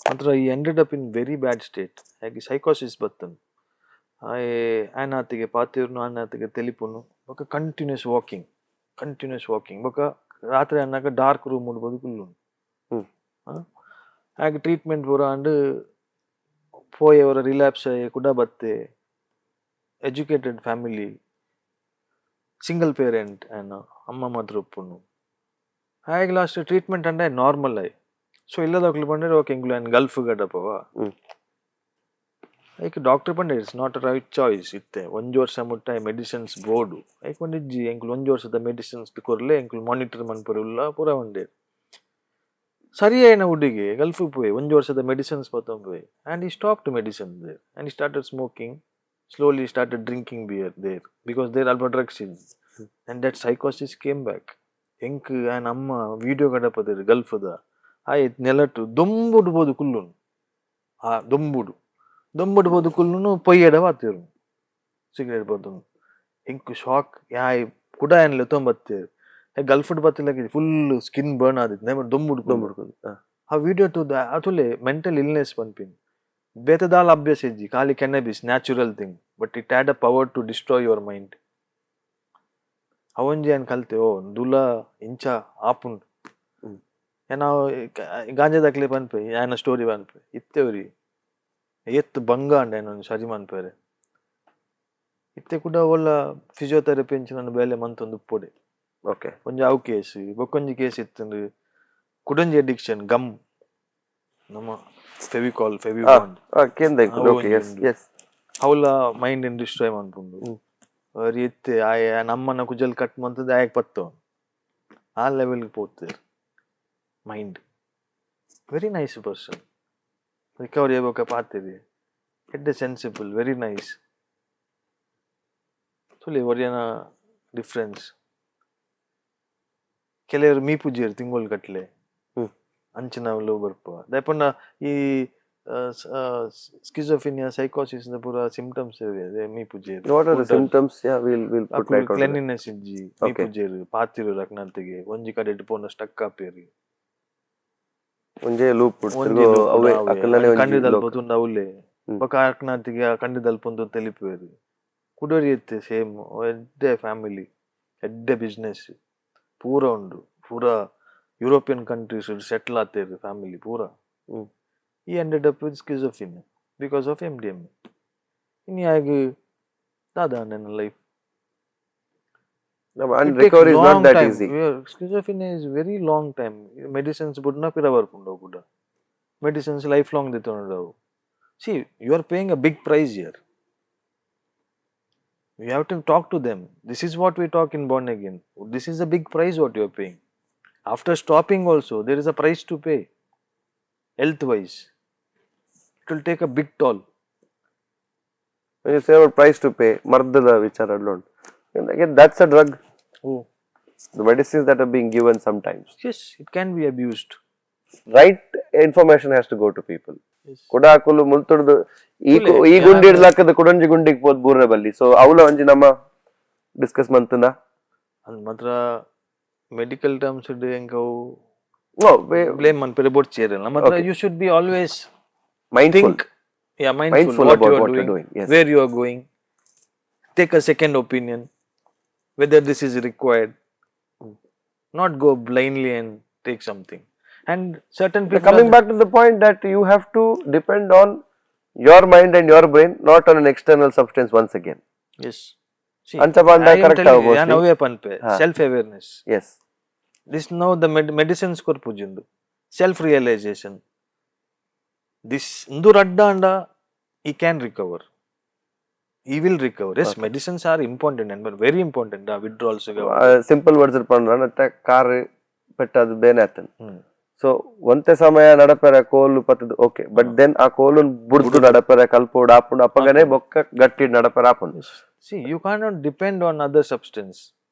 ಮಾತ್ರ. He ended up in very bad state. ಹಾಗೆ ಸೈಕೋಸಿಸ್ ಬತ್ತನ್. ಆಯೆ ಆಯನಾತಿಗೆ ಪಾತಿರ್ನು, ಆಯನಾತಿಗೆ ತೆಲಿಪುನು. ಬೊಕ ಕಂಟಿನ್ಯೂಸ್ ವಾಕಿಂಗ್, ಕಂಟಿನ್ಯೂಸ್ ವಾಕಿಂಗ್. ಬೊಕ ರಾತ್ರಿ ಅನ್ನಾಗ ಡಾರ್ಕ್ ರೂಮ್ ಉಡ್ಬೋದು ಕುಲ್ಲುನು. ಹಾಗೆ ಟ್ರೀಟ್ಮೆಂಟ್ ಪೂರ ಅಂಡ್ ಪೋಯವರ ರಿಲ್ಯಾಪ್ಸ್ ಕುಡ ಬತ್ತೆ. Educated family, single parent and ಅಮ್ಮ ಮಾತ್ರ ಉಪ್ಪುನು. ಹಾಗೆ ಲಾಸ್ಟ್ ಟ್ರೀಟ್ಮೆಂಟ್ ಅಂದ್ರೆ ನಾರ್ಮಲ್ ಆಯ್. ಸೊ ಇಲ್ಲದಕ್ಲು ಬಂದ್ರೆ ಓಕೆ, ಇಂಗ್ಲು ಆ್ಯಂಡ್ ಗಲ್ಫ್ ಗಡಪವ. ಐಕ್ doctor Pande it's not a right choice. ಇತ್ತೆ ಒಂಜಿ ವರ್ಷ ಮುಟ್ಟ ಮೆಡಿಸಿನ್ಸ್ ಬೋರ್ಡು. ಐಕ್ ಒಂದಿಜ್ಜಿ, ಎಂಕುಲು ಒಂಜಿ ವರ್ಷದ ಮೆಡಿಸಿನ್ಸ್ ಕೊರ್ಲೆ, ಎಂಕುಲು ಮಾನಿಟರ್ ಮನ್ಪುರೆ ಉಲ್ಲ ಪೂರ ಉಂಡೆ. ಸರಿಯಾಯಿನ ಹುಡುಗಿ ಗಲ್ಫ್ ಪೋಯ್ ಒಂಜಿ ವರ್ಷದ medicines ಪತ್ತೊಂದು. And he stopped medicine there and he started smoking slowly, started drinking beer there because there ಅಲ್ಪ drugs in, and that ಸೈಕೋಸಿಸ್ came back. ಎಂಕ್ ಆಯನ ಅಮ್ಮ ವಿಡಿಯೋ ಕಡಪದೇರು ಗಲ್ಫದ. ಆಯ್ ನೆಲಟು ದೊಂಬುಡು ಬೋದು ಕುಲ್ಲುನು. ಆ ದೊಂಬುಡು ದೊಂಬುಡು ಬೋದು ಕುಲ್ಲುನು, ಪೊಯ್ಯಡ ಬಾತಿರು ಸಿಗರೇಟ್ ಬತ್ತೊಂದು. ಎಂಕ್ ಶಾಕ್. ಯಾಯ್ ಕುಡ ಏನ್ ಲೆತ್ತೊಂಬತ್ತೇರು ಗಲ್ಫ್ ಬತ್ತಿಲ್ಲ. ಫುಲ್ ಸ್ಕಿನ್ ಬರ್ನ್ ಆದಿತ್ತು ದೊಂಬುಡು. ದೊಂಬುಡು. ಆ ವಿಡಿಯೋ ತೂದ ಅತುಲೆ ಮೆಂಟಲ್ ಇಲ್ನೆಸ್ ಪನ್ಪಿನಿ. ಬೇತೆ ದಾಲ ಅಭ್ಯಾಸ ಇಜ್ಜಿ, ಖಾಲಿ cannabis, natural thing, but it had a power to destroy your mind. ಅವೊಂಜಿ ಏನ್ ಕಲ್ತೆ, ಓ ದುಲ ಇಂಚ ಆಪುಂಡು. ನಾವು ಗಾಂಜಾದಕ್ಲೆ ಪನ್ಪೆ, ಆಯನ ಸ್ಟೋರಿ ಪನ್ಪೆ. ಇತ್ತೆ ಒರಿ ಏತ್ ಬಂಗ ಅಂಡ ಒಂಜಿ ಸರಿ ಮನ್ಪೆರೆ. ಇತ್ತೆ ಕೂಡ ಒಲ್ಲ ಫಿಸಿಯೋಥೆರಪಿ ಅಂಚಿನ ಬೇಲೆ ಮಂತೊಂದು ಉಪ್ಪೊಡೆ. ಒಂಜಿ ಅವು ಕೇಸ್. ಬೊಕ್ಕೊಂಜಿ ಕೇಸ್ ಇತ್ತಂದು, ಕುಡೊಂಜಿ ಅಡಿಕ್ಷನ್ ಗಮ್, ನಮ್ಮ ಫೆವಿಕಾಲ್, ಫೆವಿಬಾಂಡ್. ಕೇಂದ್ರ. ಅವು ಓಕೆ ಎಸ್ ಒಂಜಿ ಎಸ್ ಅವಲ ಮೈಂಡ್ ಡಿಸ್ಟ್ರಾಯ್ ಮನ್ಪುಂಡು. ಅವ್ರು ಇತ್ತೆ ಆಯೆ ನಮ್ಮನ ಕುಜಲ್ ಕಟ್ ಮಂತದ್ದು ಆಯಕ್ ಪತ್ತೋ ಆ ಲೆವೆಲ್ಗೆ ಪೋತೇರ್ mind. Very nice person. Recovery ಬೊಕ ಪಾತೆರಿ ಎಡ್ಡೆ ಸೆನ್ಸಿಬಲ್, ವೆರಿ ನೈಸ್. ತುಲೆ ಒರಿಯನ ಡಿಫ್ರೆನ್ಸ್. ಕೆಲವರು ಮೀಪುಜೆರ್ ತಿಂಗೊಳ್ ಗಟ್ಲೆ. ಅಂಚಿನ ಬರ್ಪ ದಾಯೆ ಈ ಸ್ಕಿಜೋಫ್ರೀನಿಯಾ, ಸೈಕೋಸಿಸ್ ಪೂರ symptoms ಮೀಪುಜೆರ್. What are the symptoms? Yeah, we'll put light on. Cleanliness ಇಜ್ಜಿ. ಮೀಪುಜೆರ್, ಪಾತಿರು ರಕ್ನಂತಿಗೆ ಒಂಜಿ ಕಡೆ ಪೋನ ಸ್ಟಕ್ ಆಪೇರಿ. ಒಂಜೇ ಲೂಪ್. ಒಂಜಿ loop. ಅವೇ ಅವೇ. ಅಕಲ್ನನೆ ಒಂಜಿ ಕಂಡಿದಲ್ಪ ಲೋಕ. ತುಂಡ ಅವಲೇ. ಬೊಕ ಅಕ್ನಾತಿಗೆ ಕಂಡಿದಲ್ಪ ಒಂದು ತೆಲಿಪುವೆರ್. ಕುಡೊರಿ ಇತ್ತೆ ಸೇಮ್, ಎಡ್ಡೆ ಫ್ಯಾಮಿಲಿ, ಎಡ್ಡೆ ಬಿಸ್ನೆಸ್ ಪೂರ ಉಂಡು. ಪೂರ ಯುರೋಪಿಯನ್ ಕಂಟ್ರೀಸ್ ಸೆಟ್ಲ್ ಆತೇರ್ ಫ್ಯಾಮಿಲಿ ಪೂರ. He ended up with schizophrenia because of MDMA. ಇನಿ ಆಗ್ ದಾದ ನನ್ನ life. And recovery is not that easy. Schizophrenia is very long time. Medicines ಬುಡ್ನ ಪಿರ ಬರ್ಪುಂಡು ಕೂಡ, medicines life long ದೆತ್ತೊಂಡವು. See, you are paying a big price here. You have to talk to them. This is what we talk in Born Again. This is a big price what you are paying. After stopping also, there is a price to pay. Health wise, it will take a big toll. When you say about price to pay, ಮರ್ದದ ವಿಚಾರ ಉಂಟು. Again, that's a drug. Oh. The medicines that are being given sometimes. Yes, it can be abused. Right information has to go to people. Yes. ಕುಡಾಕುಲು ಮುಲ್ತುಡ್ದು ಈ ಈ ಗುಂಡಿ ಇಡ್ಲಾಕದ ಕುಡೊಂಜಿ ಗುಂಡಿಗೆ ಪೋದ್ ಬೂರ್ರೆ ಬಲ್ಲಿ. ಸೊ ಅವಲ ಒಂಜಿ ನಮ್ಮ ಡಿಸ್ಕಸ್ ಮಂತುನ. ಅಂದ್ ಮಾತ್ರ ಮೆಡಿಕಲ್ ಟರ್ಮ್ಸ್ ಎಂಕವು Oh, ಬ್ಲೇಮ್ ಮನ್ಪೆರೆ ಬೊಡ್ಚೇರಲ್ಲ ಮಾತ್ರ. You should be always mindful. Think, yeah, mindful, Mindful what about you are what you're doing, doing, yes. Where you are going. Take a second opinion whether this is required. Not go blindly and take something. And certain people Coming are- back to the point that you have to depend on your mind and your brain, not on an external substance once again. Yes, see, ಅಂಚ ಪಂಡ I am correct telling you, ಆವು ಯಾನ್ mostly. ಅವೇ ಪನ್ಪೆ, ಹಾ. Self awareness. This now the medicines ಕೊರ್ಪುಜಿಂದು self realisation. This ಇಂದು ರಡ್ಡ ಅಂಡ he can recover, he will recover. Yes, medicines are important and very important, withdrawals. Simple words ಪಂಡ್ರ car ಪೆಟ್ಟದು ಬೇನೆ ಆತನ್. ಸೊ ಒಂತೆ ಸಮಯ ನಡಪೆರ ಕೋಲು ಪತ್ತದು okay, but then ಆ ಕೋಲು ಬುಡ್ದು ನಡಪೆರ ಕಲ್ಪೋಡು ಆಪುಂಡು. ಅಪ್ಪಗನೆ ಬೊಕ್ಕ ಗಟ್ಟಿ ನಡಪೆರ ಆಪುಂಡು. See, you cannot depend on other substance.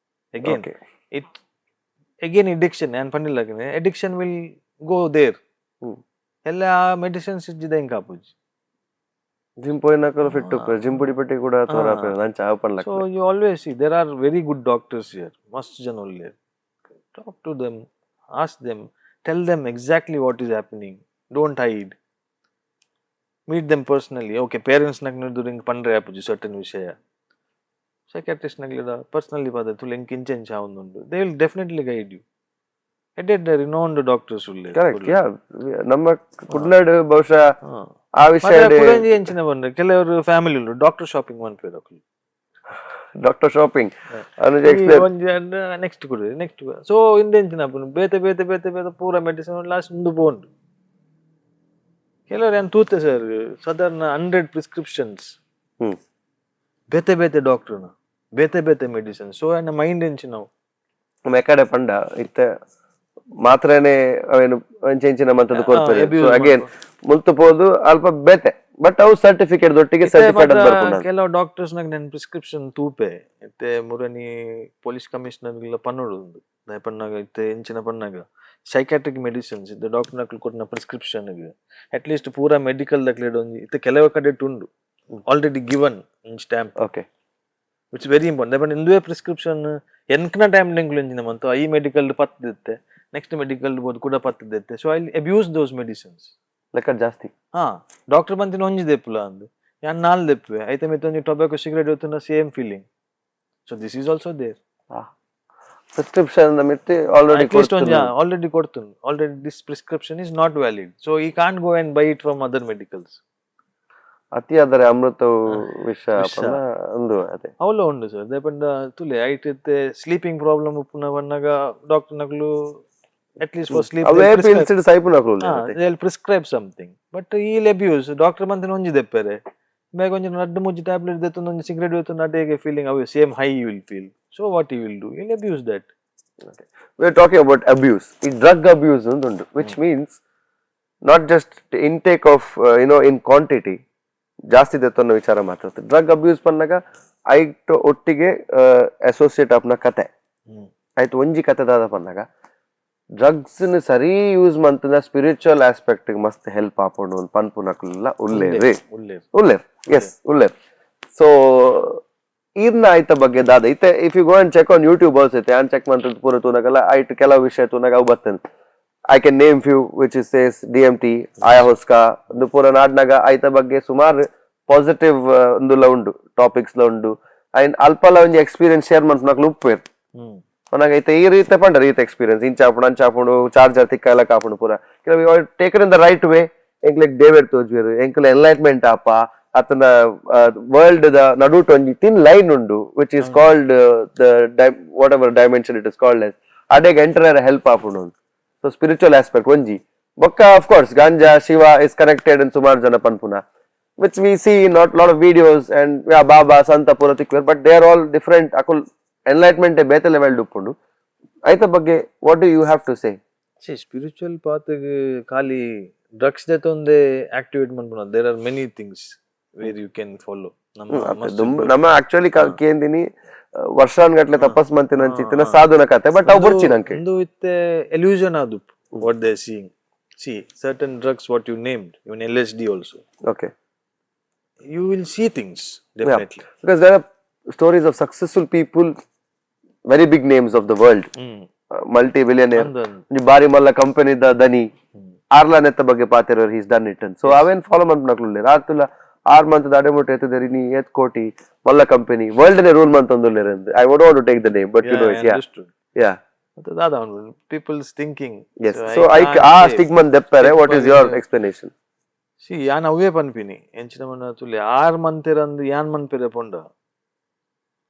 Again, it again addiction and ಪಂಡಿಲ್ಲಗನೆ addiction will go there. ಎಲ್ಲ ಮೆಡಿಸಿನ್ಸ್ ಇಜ್ಜಿದ ಎಂಕ್ ಆಪುಜಿ. ಜಿಮ್ ಪೋಯಿನಕಲು ಫಿಟ್ ಉಪ್ಪೆರ್, ಜಿಮ್ ಪುಡಿ ಪಟ್ಟಿ ಕೂಡ ತೋರ ನಂಚ ಸೊ ಪನ್ಲಕ್. You always see there are very good doctors here, ಮಸ್ತ್ ಜನ ಉಲ್ಲೇರ್. Talk to them, ask them, tell them exactly what is happening. Don't hide. Meet them personally. Okay, parents ನಗ್ನ ಹಿಂಗ್ ಪಂಡ್ರೆ ಆಪುಜಿ ಸರ್ಟನ್ ವಿಷಯ. ಸೈಕ್ಯಾಟ್ರಿಸ್ಟ್ ನಗ್ಲಿಡ ಪರ್ಸನಲಿ ಪಾದ ತುಳು ಎಂಕ್ ಇಂಚ ಇಂಚ ಆವೊಂದುಂಡು, they will definitely guide you. ಎಡ್ಡೆ ರಿನೌಂಡ್ ಡಾಕ್ಟರ್ಸ್ ಉಲ್ಲೇರ್. ಕರೆಕ್ಟ್, ಯಾ, ನಮ್ಮ ಕುಡ್ಲಡ್ ಬಹುಶಃ ಆ ವಿಷಯ. ಕುಡೊಂಜಿ ಎಂಚಿನ ಬಂದ್ರೆ ಕೆಲವರು ಫ್ಯಾಮಿಲಿ ಉಂಡು, ಡಾಕ್ಟರ್ ಶಾಪಿಂಗ್ ಮನ್ಪೆರ್ ಅಕುಲು. Doctor shopping Anuj explain. ಒಂಜಿ ನೆಕ್ಸ್ಟ್ ಕೊಡು, ನೆಕ್ಸ್ಟ್. ಸೊ ಇಂದೆಂಚಿನ ಆಪುಂಡು, ಬೇತೆ ಬೇತೆ ಬೇತೆ ಬೇತೆ ಪೂರ ಮೆಡಿಸಿನ್ ಲಾಸ್ಟ್ ಉಂದು ಪೋಂಡು. ಕೆಲವರು ಯಾನ್ ತೂತೆ ಸರ್, ಸಾಧಾರಣ 100 ಪ್ರಿಸ್ಕ್ರಿಪ್ಷನ್ಸ್. ಬೇತೆ ಬೇತೆ ಡಾಕ್ಟರ್ನ, ಬೇತೆ ಬೇತೆ ಮೆಡಿಸಿನ್. ಸೊ ಎನ್ನ ಮೈಂಡ್ ಎಂಚಿನವು. ನಮ್ಮ ಎಕಡೆ ಪಂಡ ಇತ್ತೆ ಮಾತ್ರನೇ ಅವೇನು ಅಂಚೆ ಮಂತದ್ದು ಕೊಡ್ತಾರೆ. Abuse. So again ಮುಲ್ತು ಪೋದು ಅಲ್ಪ ಬೇತೆ, ಬಟ್ ಅವು ಸರ್ಟಿಫಿಕೇಟ್ ದೊಟ್ಟಿಗೆ ಸರ್ಟಿಫೈಡ್ ಅಂತ ಬರ್ಪುಂಡು. ಕೆಲವು ಡಾಕ್ಟರ್ಸ್ ನಾಗ ನಾನು ಪ್ರಿಸ್ಕ್ರಿಪ್ಷನ್ ತೂಪೆ. ಇತ್ತೆ ಮುರನಿ ಪೊಲೀಸ್ ಕಮಿಷನರ್ ಇಲ್ಲ ಪನ್ನೊಡು ಉಂದು ದಾಯೆ ಪನ್ನಾಗ, ಇತ್ತೆ ಎಂಚಿನ ಪನ್ನಾಗ ಸೈಕ್ಯಾಟ್ರಿಕ್ ಮೆಡಿಸಿನ್ಸ್ ಇತ್ತೆ ಡಾಕ್ಟರ್ ನಕ್ಲು ಕೊಟ್ಟಿನ prescription at least ಪೂರಾ ಮೆಡಿಕಲ್ ದಕ್ಲೆಡ್ ಒಂಜಿ ಇತ್ತೆ ಕೆಲವು ಕಡೆಟ್ ಉಂಡು already given stamp. It's very important. But ಇಂದುವೇ prescription ಎನ್ಕ್ನ time ಎಂಕುಲು ಎಂಚಿನ ಮಂತು ಈ ಮೆಡಿಕಲ್ ಪತ್ತಿತ್ತೆ, ನೆಕ್ಸ್ಟ್ ಮೆಡಿಕಲ್ ಬೋದು ಕೂಡ ಪತ್ತಿದ್ದೆ. So I abuse those medicines. ಲೆಕ್ಕ ಜಾಸ್ತಿ. ಹಾ, ಡಾಕ್ಟರ್ ಬಂತಿನ ಒಂಜಿ ದೆಪ್ಪುಲ ಅಂದು ಯಾನ್ ನಾಲ್ ದೆಪ್ಪುವೆ. ಐತ ಮಿತ್ತ್ ಒಂಜಿ ಟೊಬ್ಯಾಕೊ ಸಿಗರೇಟ್ ಹೊತ್ತುನ same feeling. So this is also there. Prescription ಮಿತ್ತಿ already. At least ಒಂಜಿ ಆಲ್ರೆಡಿ ಕೊಡ್ತುಂಡು. Already this prescription is not valid, so ಈ can't go and buy it from other medicals. ಅತಿಯಾದರೆ ಅಮೃತ ವಿಷ. ವಿಷ. ಪಂಡ ಒಂದು ಅದೇ. ಅವಲ ಉಂಡು ಸರ್. ದಾಯೆ ತುಲೆ ಐಟ್ ಇತ್ತೆ ಸ್ಲೀಪಿಂಗ್ ಪ್ರಾಬ್ಲಮ್ ಉಪ್ಪುನ ಬನ್ನಗ ಡಾಕ್ಟರ್ ನಕಲು at least for sleep ಅವೇ ಪಿಲ್ಸ್ ಸೈಪುನಕುಲು. They prescribe something, but he'll abuse. Doctor ಮಂತಿನ ಒಂಜಿ ದೆಪ್ಪೆರೆ, ಬೇಗ ಒಂಜಿ ರಡ್ಡು ಮೂಜಿ ಟ್ಯಾಬ್ಲೆಟ್ ದೆತ್ತೊಂದು ಒಂಜಿ ಸಿಗರೇಟ್ ದೆತ್ತೊಂದು ಅಟೇಗೆ ಫೀಲಿಂಗ್ ಅವೆ same high you will feel. So what you will do, will abuse that. We are talking about abuse. ಈ ಡ್ರಗ್ ಅಬ್ಯೂಸ್ ಅಂತ ಉಂಟು, which means not just intake of in quantity ಜಾಸ್ತಿ ದೆತ್ತೊನ್ನ ವಿಚಾರ ಮಾತ್ರ. ಡ್ರಗ್ ಅಬ್ಯೂಸ್ ಪನ್ನಾಗ ಐಟ್ ಒಟ್ಟಿಗೆ associate ಆಪ್ನ ಕತೆ ಆಯ್ತು. ಒಂಜಿ ಕತೆ ದಾದ ಪನ್ನಾಗ, ಡ್ರಗ್ಸ್ ಸರಿ ಯೂಸ್ ಮಂತದ ಸ್ಪಿರಿಚುವಲ್ ಆಸ್ಪೆಕ್ಟ್ ಮಸ್ತ್ ಹೆಲ್ಪ್ ಆಪುಂಡು ಒಂದು ಪನ್ಪುನಕುಲ್ಲ ಉಲ್ಲೇರಿ. ಉಲ್ಲೇರ್. ಉಲ್ಲೇರ್, ಎಸ್, ಉಲ್ಲೇರ್. ಸೊ ಈರ್ನ ಆಯ್ತ ಬಗ್ಗೆ ದಾದ ಇತ್ತೆ? If you go and check on YouTube also, ಇತ್ತೆ ಯಾನ್ ಚೆಕ್ ಮಂತದ್ ಪೂರ ತೂನಾಗಲ್ಲ ಐಟ್ ಕೆಲವು ವಿಷಯ ತೂನಾಗ ಅವು ಬರ್ತದೆ. I can name few which is says DMT, ayahuasca ಒಂದು ಪೂರ ನಾಡ್ನಾಗ ಆಯ್ತ ಬಗ್ಗೆ ಸುಮಾರು ಪಾಸಿಟಿವ್ ಒಂದುಲ ಉಂಡು, ಟಾಪಿಕ್ಸ್ ಲ ಉಂಡು. ಅಂಡ್ ಅಲ್ಪಲ ಒಂಜಿ ಎಕ್ಸ್ಪೀರಿಯನ್ಸ್ ಶೇರ್ ಮನ್ಪುನಕ್ಲು ಉಪ್ಪೇರ್. ಮನಾಗ ಐತೆ ಈ ರೀತಿ ಪಂಡರ್ ಈತ ಎಕ್ಸ್ಪೀರಿಯನ್ಸ್ ಇಂಚ ಆಪುಂಡು, ಅಂಚ ಆಪುಂಡು, ಚಾರ್ಜರ್ ತಿಕ್ಕ ಎಲ್ಲ ಕಾಪುಂಡು ಪೂರ. ಕೆಲವು taken in the right way. ಎಂಕ್ಲೆಗ್ David ತೋಜುವೆರ್, ಎಂಕುಲು ಎನ್ಲೈಟ್ಮೆಂಟ್ ಆಪ. ಅತ್ತಂಡ ವರ್ಲ್ಡ್ ದ ನಡುಟ್ ಒಂಜಿ ತಿನ್ ಲೈನ್ ಉಂಡು, which is called the whatever dimension it is called as, ಅಡೆಗ್ enter help ಆಪುಂಡು. ಸೊ ಸ್ಪಿರಿಚುವಲ್ ಆಸ್ಪೆಕ್ಟ್ ಒಂಜಿ. ಬೊಕ್ಕ of course ganja, Shiva is connected ಸುಮಾರು ಜನ ಪನ್ಪುನ, which we see not lot of videos and ಬಾಬಾ ಸಂತ ಪೂರ ತಿಕ್ವೆರ್, but they are all different. Akul enlightenment ಬೇತೆ ಲೆವೆಲ್ ಉಪ್ಪುಂಡು. ಐತ ಬಗ್ಗೆ what do you have to say? C, spiritual ಪಾತ್ಗ್ ಖಾಲಿ ಡ್ರಗ್ಸ್ ದೆತ್ತೊಂದೇ ಆಕ್ಟಿವೇಟ್ ಮನ್ಪುನ. There are many things where you can follow. ನಮ್ಮ ಮಸ್ತ್ ನಮ್ಮ ಆಕ್ಚುಲಿ ಕೇಂದಿನಿ ವರ್ಷಾನ್ಗಟ್ಲೆ ತಪಸ್ ಮಂತಿನ ಅಂಚಿತ್ತಿನ ಸಾಧುನ ಕತೆ, ಬಟ್ ಅವು ಬುರ್ಚಿ ನಂಗೆ. ಒಂದು ಇತ್ತೆ ಎಲ್ಯೂಷನ್ ಅದು what they seeing. See, certain drugs what you named, even LSD also, okay you will see things, definitely. Because there are stories of successful people, very big names of the world, multi billionaire, ಬಾರಿ ಮಲ್ಲ ಕಂಪನಿದ ದನಿ ಆರ್ಲಾನೆತ್ತ ಬಗ್ಗೆ ಪಾತಿರೋರು, he's done it. So ಅವೇನ್ follow ಮನ್ಪುನಕ್ಲು ಆತುಲ 6 month ಅಡೆಮುಟ್ ಎತ್ತುದೇರಿ ನೀ ಏತ್ ಕೋಟಿ ಮಲ್ಲ ಕಂಪನಿ ವರ್ಲ್ಡ್ ನೇ ರೂಲ್ ಮಂತೊಂದುಲ್ಲೆರ್. I would want to take the name, but you know it. Yeah. ದಾದ people's thinking. S, so I ಆ ಸ್ಟಿಗ್ಮನ್ ದೆಪ್ಪರೆ what is your explanation? C, ಯಾನ್ ಅವೇ ಪನ್ಪಿನಿ ಎಂಚಿನ ಮನ್ನ ತುಲೆ 6 ಮಂತೆರಂದು ಯಾನ್ ಮನ್ಪೆರೆ ಪೊಂಡ,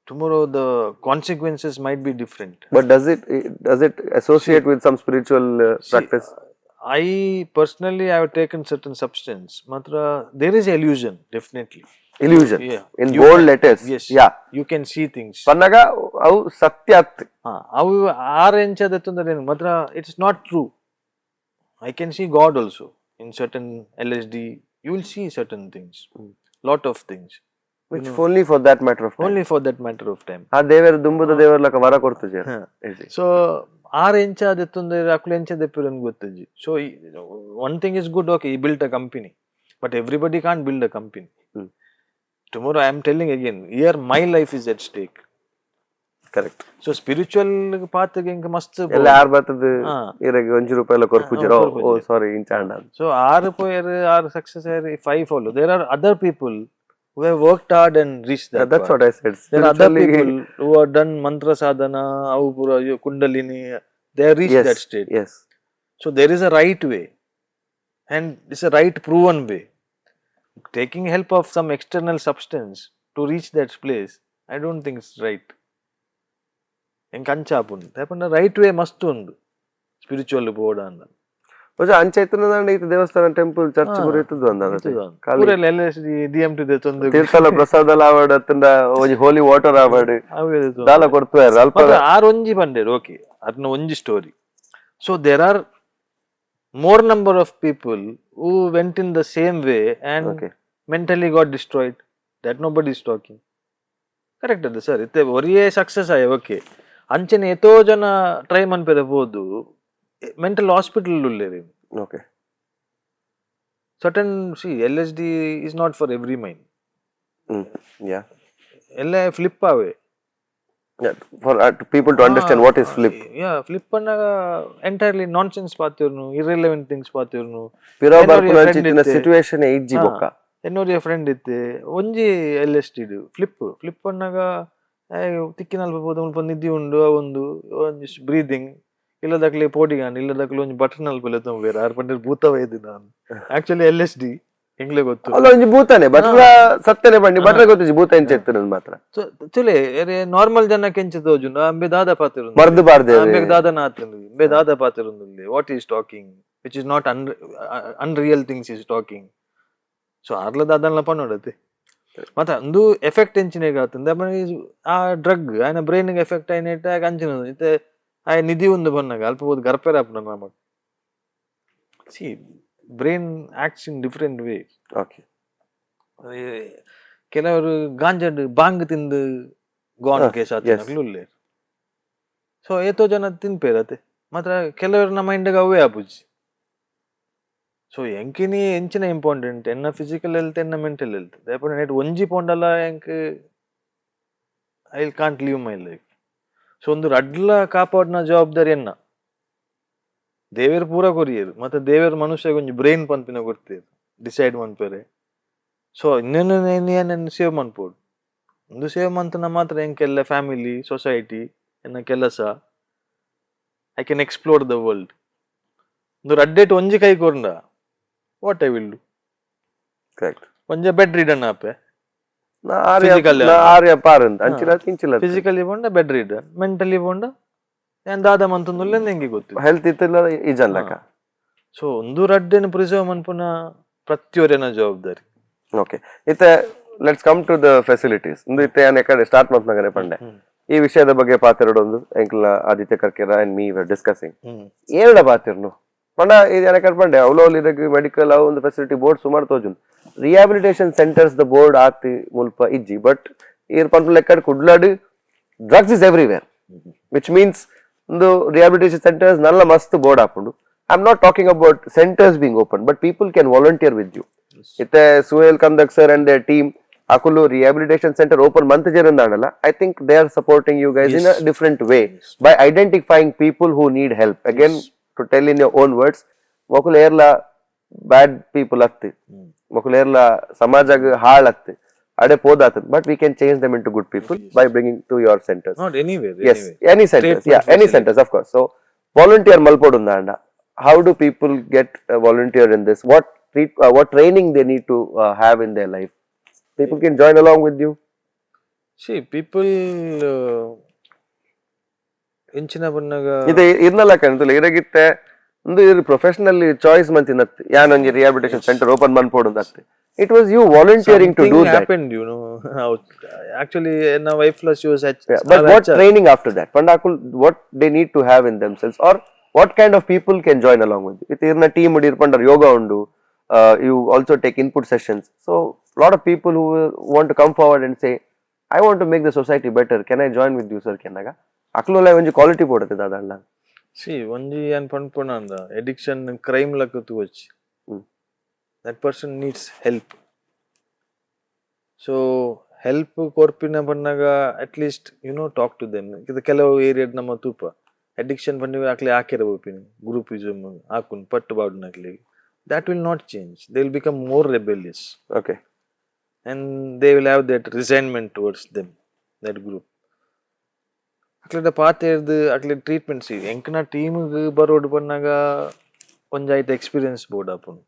tomorrow the consequences might be different. But does it associate with some spiritual practice? I personally, I have taken certain substance. ಮಾತ್ರ there is illusion, definitely. Illusion Yeah. In You bold can- letters. Yes. Yeah. You can see things. ಪನ್ನಗ ಅವು ಸತ್ಯ ಅತ್. ಹಾ, ಅವು ಆರ್ ಎಂಚದ ತೊಂದರೆ ಮಾತ್ರ it's not true. I can see God also in certain LSD. You will see certain things, lot of things. Which only for that matter of Only for that matter of time. ಆ ದೇವರು ದುಂಬುದ ದೇವರ ಲಕ ವರ ಕೊಡ್ತುಜೆ. ಸೊ ಆರ್ ಎಂಚ ದೆತ್ತೊಂದರೆ ಅಕುಲು ಎಂಚ ದೆಪ್ಪಿರನ್ ಗೊತ್ತಜ್ಜಿ. So one thing is good, okay, ಈ built a company, but everybody can't build a company. Tomorrow, I am telling again, here my life is at stake. Correct. So spiritual ಪಾತ್ಗೆ ಇಂಕ ಮಸ್ತ್ ಎಲ್ಲ ಯಾರು ಬರ್ತದ ಹಾ. ಇರಗೆ 1 ರೂಪಾಯಿ ಎಲ್ಲ ಕೊರ್ಪುಜರ. ಹಾ, ಓ. ಕೊರ್ಪುಜೆರ್. ಸಾರಿ, ಇಂಚಾಂಡ. ಸೊ ಆರು ಪೋಯರ್ ಆರು success ಆಯರ್. If I follow, there are other people who have worked hard and reached that. That's what I said. There are other people who have done mantra sadhana, ಅವು ಪೂರ ಕುಂಡಲಿನಿ, they have reached that state. S. So there is a right way, and it's a right proven way. Taking help of some external substance to reach that place, I don't think it's right. ಎಂಕ್ ಅಂಚ ಆಪುಂಡು ದಾಯೆ right way ಮಸ್ತ್ ಉಂಡು spiritual board ಅಂದ. ಅಂಚ ಇತ್ತುಂಡ ಇತ್ತು ದೇವಸ್ಥಾನ, ಟೆಂಪಲ್, ಚರ್ಚ್ ಪೂರ ಇತ್ತದ್ದು ಅಂದ. ಖಾಲಿ ಪೂರ L S D D M T ದೆತ್ತೊಂದು ತೀರ್ಥಲ ಪ್ರಸಾದ ಆವಡ್ ಅತ್ತಂಡ ಒಂಜಿ ಹೋಲಿ ವಾಟರ್ ಆವಡ್ ಅವೇ ದೆತ್ತೊಂದು. ದಾಲ ಕೊಡ್ತಾರೆ ಅಲ್ಪ. ಮಾತ್ರ ಆರ್ ಒಂಜಿ ಪಂಡೇರು, ಓಕೆ, ಅದನ್ನ ಒಂಜಿ story. So there are more number of people who went in the same way and okay mentally got destroyed that nobody is talking. Correct ಅದು ಸರ್? ಇತ್ತೆ ಒರಿಯೇ ಸಕ್ಸಸ್ ಆಯ, ಓಕೆ. ಅಂಚನೆ ಏತೋ ಜನ ಟ್ರೈ ಮನ್ಪೆರೆ ಪೋದು ಮೆಂಟಲ್ ಹಾಸ್ಪಿಟಲ್ ಉಲ್ಲೇರಿ. Okay. Certain, see, LSD is not for every mind. Hmm yeah. ಎಲ್ಲ ಫ್ಲಿಪ್ ಆವೆ. For people to understand, what is flip? Yeah, flip ಅನ್ನಾಗ entirely ನಾನ್ ಸೆನ್ಸ್ ಪಾತಿರ್ನು, ಇರ್ರೆಲೆವೆಂಟ್ ಥಿಂಗ್ಸ್ ಪಾತಿರ್ನು. ಪಿರೋ ಎನ್ನೋರಿಯ ಬರ್ಪುನ friend ಅಂಚಿತ್ತಿನ ಇತ್ತೆ. ಸಿಚುವೇಶನ್ ಇಜ್ಜಿ. ಹಾ. ಬೊಕ್ಕ ಎನ್ನೋರಿಯ ಫ್ರೆಂಡ್ ಇತ್ತೆ ಒಂಜಿ ಎಲ್ ಎಸ್ ಟಿಡ್ ಫ್ಲಿಪ್ ಫ್ಲಿಪ್ ಅನ್ನಾಗ ತಿಕ್ಕಿನಲ್ಪ ಪೋದು ಮುಲ್ಪ ನಿದ್ದೆ ಉಂಡು, ಒಂದು ಒಂಜಿ ಬ್ರೀದಿಂಗ್ ಇಲ್ಲದಕ್ಲೆ ಪೋಡಿಗಾನ್ ಇಲ್ಲದಕ್ಲೆ ಒಂಜಿ ಬಟನ್ ಅಲ್ಪ ಬೇರೆ ಆರ್ ಪಂಡೇರ್ ಭೂತ ವೈದ್ಯ. ನಾನು ಆಕ್ಚುಲಿ ಎಲ್ ಎಸ್ ಡಿ ಎಂಗ್ಲೆ ಗೊತ್ತು. ಅಲ್ಲ, ಒಂಜಿ ಭೂತಾನೆ ಬಟ್ರ ಸತ್ತನೆ ಬಂಡಿ ಬಟ್ರ ಗೊತ್ತಿಜ್ಜಿ ಭೂತ ಎಂಚ ಇತ್ತು ಮಾತ್ರ. ತುಲೆ ನಾರ್ಮಲ್ ಜನಕ್ಕೆ ಎಂಚ ತೋಜುಂಡು, ಅಂಬೆ ದಾದ ಪಾತಿರು ಮರ್ದು ಬಾರ್ದೆ. ಅಂಬೆಗ್ ದಾದನ ಆತುಂಡು, ಇಂಬೆ ದಾದ ಪಾತಿರುಂದುಲ್ಲೆ, what is talking, which is not unreal things is talking. So ಆರ್ಲ ದಾದನ್ಲ ಪನ್ನೊಡತೆ ಮತ್ತೆ ಅಂದು ಎಫೆಕ್ಟ್ ಎಂಚಿನೆಗ್ ಆತುಂಡು ಆ ಡ್ರಗ್ ಆಯ್ನ ಬ್ರೈನ್ ಎಫೆಕ್ಟ್ ಆಯ್ನೆಟ್ ಆಗ ಅಂಚಿನ ಇತ್ತೆ ಆಯ್ ನಿಧಿ ಒಂದು ಬನ್ನಾಗ ಅಲ್ಪ ಬೋದು ಗರ್ಪೆರ ಆಪುನ ನಮಕ್. See, brain acts in different way. Okay. ಕೆಲವರು ಗಾಂಜಾಡ್ ಬಾಂಗ್ ತಿಂದು ಗಾನ್ ಕೇಸ್ ಆತಿನಕ್ಲು ಉಲ್ಲೇರ್. ಸೊ ಏತೋ ಜನ ತಿನ್ಪೇರತೆ ಮಾತ್ರ ಕೆಲವರನ್ನ ಮೈಂಡ್ಗೆ ಅವೇ ಆಪುಜಿ. ಸೊ ಎಂಕಿನಿ ಎಂಚಿನ ಇಂಪಾರ್ಟೆಂಟ್ ಎನ್ನ ಫಿಸಿಕಲ್ ಹೆಲ್ತ್, ಎನ್ನ ಮೆಂಟಲ್ ಹೆಲ್ತ್. ದಾಯೆ ನೆಟ್ ಒಂಜಿ ಪೋಂಡಲ ಎಂಕ್ I can't live my life. So ಒಂದು ರಡ್ಲ ಕಾಪಾಡಿನ ಜವಾಬ್ದಾರಿ ಎನ್ನ. ದೇವೆರ್ ಪೂರ ಕೊರಿಯೆರ್ ಮತ್ತೆ ದೇವೆರ್ ಮನುಷ್ಯಗ್ ಒಂಜಿ ಬ್ರೈನ್ ಪನ್ಪಿನ ಕೊರ್ತೇರ್ ಡಿಸೈಡ್ ಮನ್ಪೆರೆ. ಸೊ ಇನ್ನೇನು ಸೇವ್ ಮನ್ಪೊಡು ಒಂದು ಸೇವ್ ಮಂತನ ಮಾತ್ರ ಎಂಕೆಲ್ಲ ಫ್ಯಾಮಿಲಿ, ಸೊಸೈಟಿ, ಎನ್ನ ಕೆಲಸ, I can explore the world. ಒಂದು ರಡ್ಡೆಟ್ ಒಂಜಿ ಕೈ ಕೊರ್ಂಡ what I will do? Correct. ಒಂಜ ಬೆಡ್ ರಿಡನ್ ಆಪೆ. ಆರ್ಯ. Physically. ಆರ್ಯ ಪಾರಂದ್ ಅಂಚಿಲ ಇಂಚಿಲ. ಫಿಸಿಕಲಿ ಪಂಡ bed ridden, mentally ಪಂಡ ಯಾನ್ ದಾದ ಮಂತೊಂದುಲ್ಲೆ ಎಂಗೆ ಗೊತ್ತು. ಹೆಲ್ತ್ ಇತ್ತಿಲ್ಲ ಇಜನ್ಲಕ. ಸೊ ಒಂದು ರಡ್ಡೆನ್ ಪ್ರಿಸರ್ವ್ ಮನ್ಪುನ ಪ್ರತಿಯೊರಿನ ಜವಾಬ್ದಾರಿ. ಓಕೆ, ಇತ್ತೆ let's come to the facilities. ಇಂದು ಇತ್ತೆ ಯಾನ್ ಎಕಡೆ ಸ್ಟಾರ್ಟ್ ಮಲ್ಪನಗನೆ ಪಂಡೆ, ಈ ವಿಷಯದ ಬಗ್ಗೆ ಪಾತೆರಡೊಂದು ಎಂಕ್ಲ Aditya Karkera and me were discussing. ಏರಡ ಪಾತಿರ್ನು ಪಂಡ ಇದು ಏನಕ್ಕೆ ಪಂಡೆ, ಅವ್ಲು ಇರಗ್ ಮೆಡಿಕಲ್ ಅವು ಒಂದು ಫೆಸಿಲಿಟಿ ಬೋರ್ಡ್ ಸುಮಾರು ತೋಜುಂಡು. Rehabilitation centres the board ಆತಿ ಮುಲ್ಪ ಇಜ್ಜಿ. ಬಟ್ ಈರ್ ಪನ್ಪು ಲೆಕ್ಕಡ್ ಕುಡ್ಲಡ್ drugs is everywhere, which means ಒಂದು ರಿಹಾಬಿಲಿಟೇಷನ್ ಸೆಂಟರ್ಸ್ ನಲ್ಲ ಮಸ್ತ್ ಬೋರ್ಡ್ ಆಪುಂಡು. I am not talking about centers being open, but people can volunteer with you. ಇತ್ತೆ Suhail Kandak sir and team ಅಕುಲು rehabilitation centre open month ಜೇರಂದಾಡಲ್ಲ, I think they are supporting you guys in a different way by identifying people who need help. Again, to tell in your own words, ಮೊಕುಲು ಏರ್ಲ bad people ಅತ್ತಿ, ಮೊಕುಲು ಏರ್ಲ ಸಮಾಜಗ್ ಹಾಳತ್ತಿ, ಅಡೆ ಪೋದಾತ, but we can change them into good people by bringing to your centers. Not anywhere. Yes, any centers. Treatment yeah, any facility. Centers, of course. So volunteer ಮಲ್ಪೊಡುಂದಾಂಡ, how do people get volunteer in this? What training they need to have in their life? People can join along with you. C, people ಎಂಚಿನ ಬನ್ನಗ ಇದು ಇರ್ನಲ್ಲ ಕಣ್ತಲ್ಲ ಇರಗಿತ್ತೆ ಒಂದು ಇರ್ professional choice ಮಂತಿನ ಯಾನೊಂಜಿ rehabilitation centre open ಮನ್ಪೊಡು. It was you volunteering to do that. Happened. Actually, ನನ್ನ wife plus use. But what training after that ಪಂಡ ಅಕುಲ್ what they need to have in themselves, or what kind of people can join along with? With ಇರ್ನ team ಇರ್ಪಂಡರ್ ಯೋಗ ಉಂಡು, you also take input sessions. So lot of people who want to come forward and say, "I want to make the society better, can I join with you, sir?" ಕೆನ್ನಾಗ ಅಕ್ಲು ಒಂಜಿ quality ಬೋಡತ್ತೆ ದಾದಣ್ಣ. C, ಒಂಜಿ ಏನ್ ಪನ್ಪುನ ಅಂದ addiction crime ಲಕ್ಕ ತೂವೊಚ್ಚಿ. That person needs help. So help ಕೊರ್ಪಿನ ಪನ್ನಗ at least talk to them. ಇದು ಕೆಲವು ಏರಿಯಾಡ್ ನಮ್ಮ ತೂಪ ಅಡಿಕ್ಷನ್ ಪನ್ನಿ ಅಕ್ಲೆ ಆಕೆರ ಪೋಪಿನಿ ಗ್ರೂಪಿಸಮ್ ಹಾಕುನ್ ಪಟ್ಟು ಬಾಡುನಕ್ಲೆಗ್, that will not change. They will become more rebellious okay and they will have that resentment towards them, that group. ಅಕ್ಲೆಡ ಪಾತೆರ್ದು ಅಕ್ಲೆ treatments ಎಂಕ್ನ ಟೀಮ್ಗ್ ಬರೋಡು ಪನ್ನಗ ಒಂಜಿ ಐತ ಎಕ್ಸ್ಪೀರಿಯನ್ಸ್ ಬೋರ್ಡ್ ಆಪುಂಡು